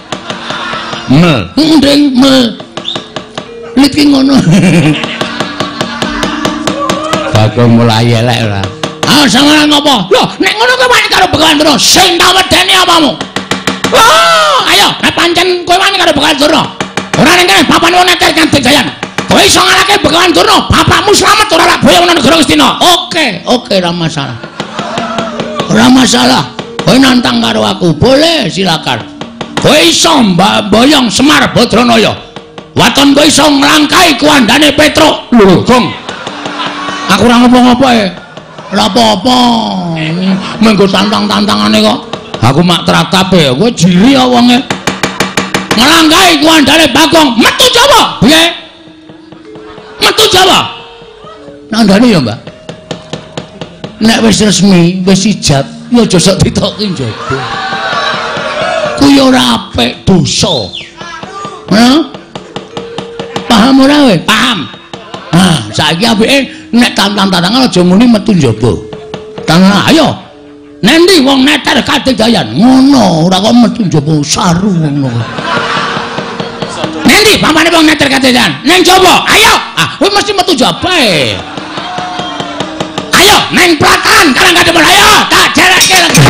Mel, nding mel. Lit ki ngono. Bagong mulai elek ora. Ah, sampeyan ngopo? Lho, nek ngono kowe wani karo Begawan Durna, sing tak wedeni apamu? Wah, ayo, nek pancen kowe wani karo Begawan Durna. Ora ning kene papan wong neter Kadigdayan. Kowe iso ngalahke Begawan Durna, bapakmu slamet ora lak boyong nang negara Ngastina. Oke, oke, ora masalah. Ora masalah. Kowe nantang karo aku, boleh silakan. Kowe iso mboyong Semar Badranaya. Waton kowe iso nglangkai kuandane Petruk. Lho, Gong. Aku ora ngopo-ngopo e. Ora apa-apa. Menggo tantang-tantangane kok. Aku mak tratap e, kowe jiri ya wonge. Nglangkai kuandane Bagong, metu Jawa. Piye? Metu Jawa. Nandhane ya, Mbak. Nek wis resmi, wis ijab, ya aja sok ditoki njaba. Kuwi ora apik, dosa. Hah? Paham ora kowe? Paham. Nah, saiki apike nek tantang-tantangan aja muni metu njaba. Tangan ayo. Nendi wong neter Kadigdayan? Ngono, ora kok metu njaba saru ngono. Nendi pamane wong neter Kadigdayan? Neng njaba. Ayo. Ah, kowe mesti metu njaba e. Ayo neng Plataran Karang Kadempel. Ayo, tak jereke lagi.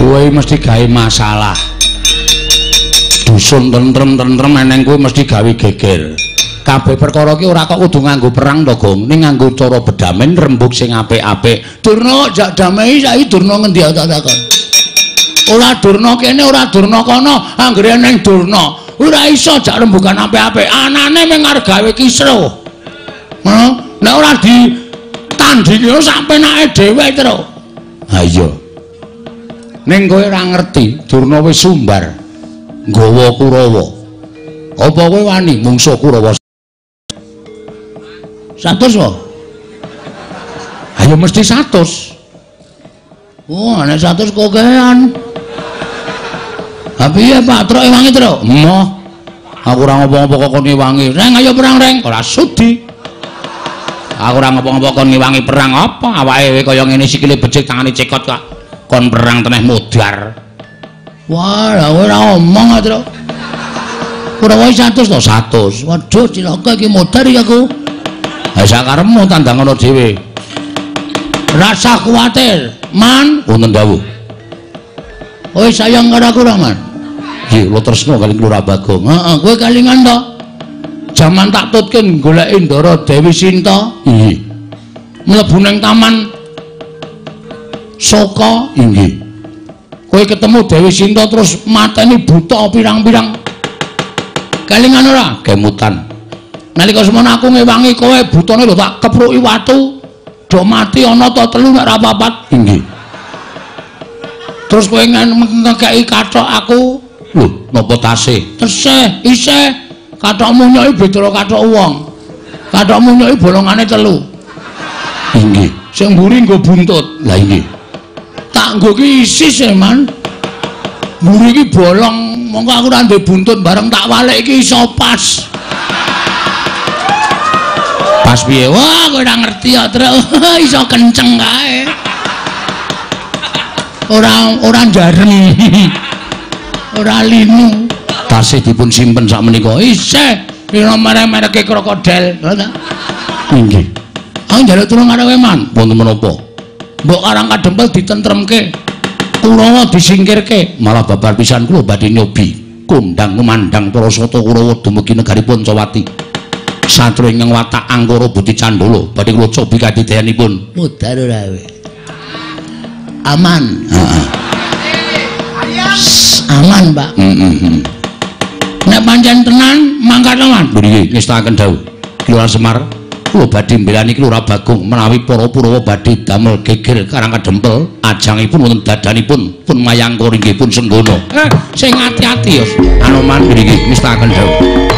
Kowe mesti gawe masalah. Dusun tentrem-tentrem eneng kowe mesti gawe geger. Kabeh perkara iki ora kok kudu nganggo perang to, Gong. Ning nganggo cara bedamen rembug sing apik-apik. Durna jak damai saiki Durna ngendi tak takon. Ora Durna kene, ora Durna kono, anggere eneng Durna. Ora iso jak rembugan apik-apik. Anane mung arep gawe kisruh. Hah? Nek ora ditandingi sak penake dhewe terus. Ha iya. Ning kowe ora ngerti, Durna wis sumbar nggawa Kurawa. Apa kowe wani mungsuh Kurawa? 100 kok. Ayo mesti 100. Oh, nek 100 kokean. Ha piye Pak Truk ewangi, Truk? Emoh. Aku ora ngopo-ngopo kok kon ngewangi. Reng ayo perang, Reng. Ora sudi. Aku ora ngopo-ngopo kon ngewangi perang apa? Awake kaya ngene sikile becik tangane cekot kok. Kon perang teneh modar. Wah, lah kowe ora omong, Truk. Kurawa 100 to 100. Waduh cilaka iki modar iki aku. Ha sakarepmu tandang ngono dhewe. Rasa kuwatir, Man. Wonten dawuh. Kowe sayang karo aku ora, Man? Nggih, kula tresna kali Lurah Bagong. Heeh, kowe kalingan to? Jaman tak tutke goleki Ndara Dewi Sinta. Inggih. Mlebu nang taman Soka. Inggih. Kowe ketemu Dewi Sinta terus mateni buta pirang-pirang. Kalingan ora? Kemutan. Nalika semono aku ngewangi kowe butane lho tak kepruki watu. Do mati ana ta telu nek ora papat. Inggih. Terus kowe ngekeki kathok aku. Lho, napa tasih? Tesih, isih. Kathokmu nyoki beda kathok wong. Kathokmu nyoki bolongane telu. Inggih. Sing mburi nggo buntut. Lah inggih. Tak nggo ki isis e, Man. Mburi iki bolong, mongko aku ora ndek buntut bareng tak walik iki iso pas. Pas piye? Wah, kowe ora ngerti ya, Truk. Iso kenceng kae. Ora njarem. Ora linu. Tasih dipun simpen sak menika. Isih pira merek-mereke krokodil. Lha ta? Inggih. Aku njaluk tulung karo kowe, Man. Wonten menapa? Mbok Karang Kadempel ditentremke. Kurawa disingkirke. Malah babar pisan kula badhe nyobi kondang kumandang para sata Kurawa dumugi negari Pancawati. Satru ingkang watak angkara budi candala badhe kula cobi kadidayanipun. Mudhar ora kowe. Aman. Heeh. Aman, Pak. Heeh. Nek pancen tenan mangkat Man. Lho nggih, ngestakaken dawuh. Lurah Semar, kula badhe mbelani Lurah Bagong menawi para Purawa badhe damel geger Karang Kadempel, ajangipun wonten dadanipun pun mayangkara inggih pun senggana. Sing ati-ati ya. Anoman nggih ngestakaken dawuh.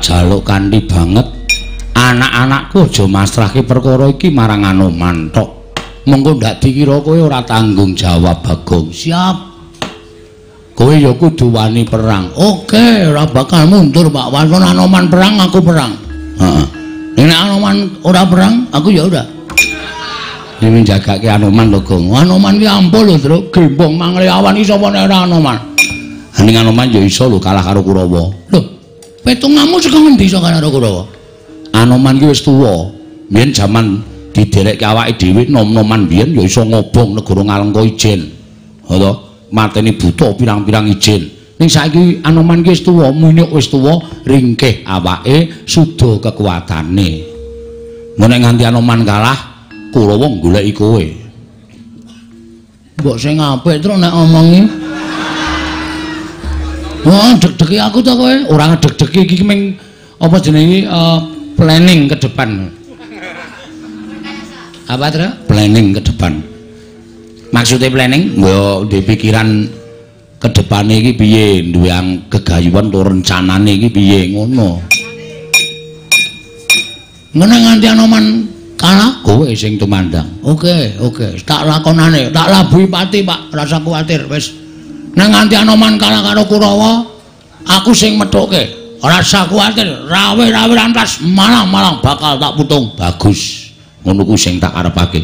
Jaluk kanthi banget anak-anakku aja masrahke perkara iki marang Anoman tok. Mengko ndak dikira kowe ora tanggung jawab Bagong. Siap. Kowe ya kudu wani perang. Oke, ora bakal mundur Pak. Walaupun Anoman perang, aku perang. Heeh. Nek Anoman ora perang, aku ya ora. Ini njagake Anoman lho, Gong. Anoman ki ampuh lho, Truk. Gembong mangle awan iki sapa nek ora Anoman. Ning Anoman ya iso lho kalah karo Kurawa. Lho, petungamu saka ngendi iso kalah karo Kurawa? Anoman ki wis tuwa. Biyen jaman diderekke awake dhewe nom-noman biyen ya iso ngobong negara Ngalengka ijen. Ha to, mateni buta pirang-pirang ijen. Ning saiki Anoman ki wis tuwa, munyuk wis tuwa, ringkih awake, suda kekuatane. Mun nek nganti Anoman kalah, Kurawa goleki kowe. Mbok sing apik truk nek omongi. Wah, deg-degi aku to kowe. Ora ngedeg-degi iki ming apa jenenge planning ke depan. Apa, Tru? Planning ke depan. Maksudnya planning? Mbok ndek pikiran ke depane iki piye, duwe gegayuhan utawa rencanane iki piye ngono. Ngene nganti Anoman kalah kowe sing tumandang. Oke, oke, tak lakonane, tak labuhi pati, Pak. Rasa kuwatir wis. Nek nganti Anoman kalah karo Kurawa, aku sing methuke. Rasa kuwatir, rawe-rawe rantas malang-malang bakal tak putung. Bagus. Ngono ku sing tak karepake.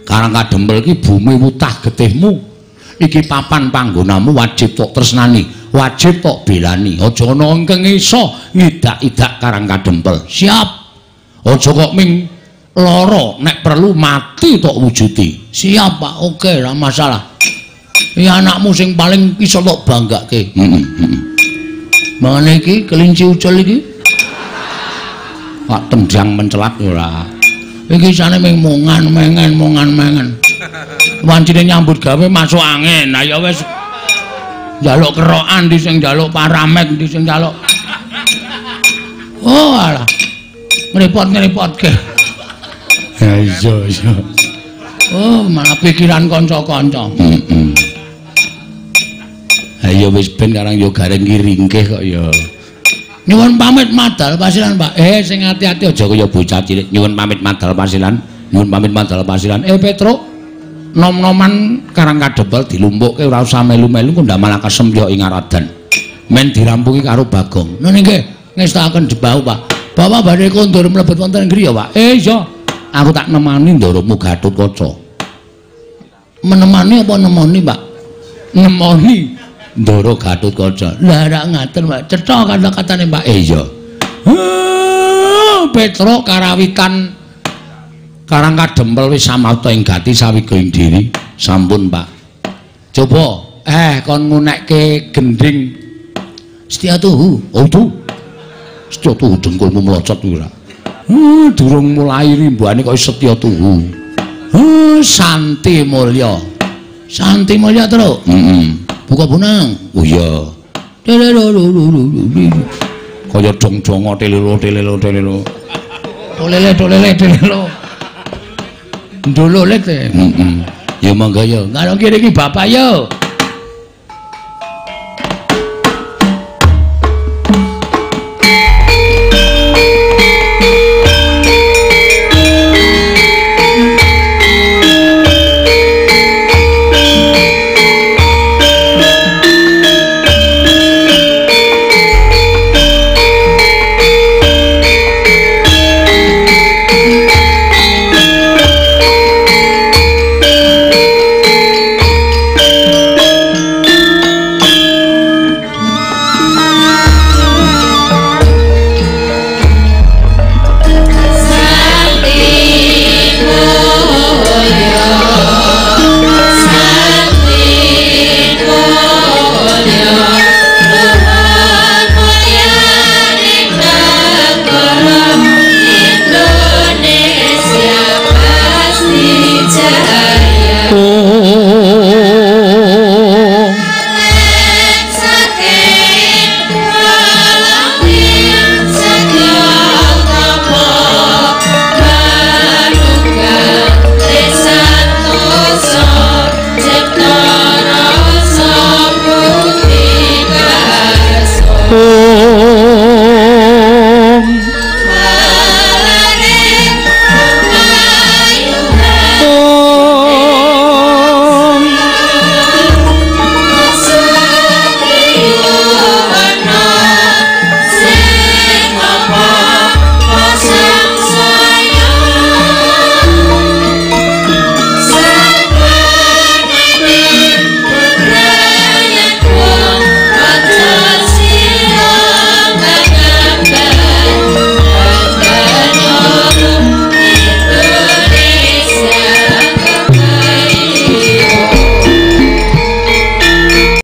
Karang Kadempel iki bumi wutah getihmu. Iki papan panggonamu wajib tok tresnani, wajib tok belani. Aja ana ingkang iso ngidak-idak Karang Kadempel. Siap. Aja kok ming lara, nek perlu mati tok wujudi. Siap, Pak. Oke, ora masalah. Iki anakmu sing paling iso tok banggake. Heeh, heeh. Mangane iki kelinci ucul iki. Pak tendang mencelat ora. Iki isane ming mongan mengen mongan mengen. Wancine nyambut gawe masuk angin. Lah ya wis njaluk kerokan ndi sing njaluk paramek ndi sing njaluk. Oh alah. Ngrepot-ngrepotke. Ya iya iya. Oh, malah pikiran kanca-kanca. Heeh. Ha ya wis ben karang ya gareng ki ringkih kok ya. Nyuwun pamit madal pasilan, Pak. Sing ati-ati aja kaya bocah cilik. Nyuwun pamit madal pasilan. Nyuwun pamit madal pasilan. Petruk, nom-noman Karang Kadempel dilumpukke ora usah melu-melu kok ndak malah kesempyok ing aradan. Men dirampungi karo Bagong. Nun nggih, ngestakaken jebau, Pak. Bapak badhe kondur mlebet wonten griya, Pak. Iya. Aku tak nemani ndaramu Gatotkaca. Menemani apa nemoni, Pak? Nemoni Ndara Gatotkaca. Lah rak ngaten, Pak. Cetha kata-katane, Pak. Iya. Petruk karawitan Karang Kadempel wis samapta ing gati sawiga ing diri. Sampun, Pak. Coba kon ngunekke gendhing Setya Tuhu. Oh, tuh. Setya Tuhu dengkulmu mlocot kuwi ora. Durung mulai rimbuane kok Setya Tuhu. Santi Mulya. Santi Mulya, Truk. Heeh. Buka bonang. Oh iya. Kaya dong-dongo telelo telelo telelo. Tolele tolele telelo. Ndololet. Heeh. Ya monggo ya. Karo kene iki bapak yo.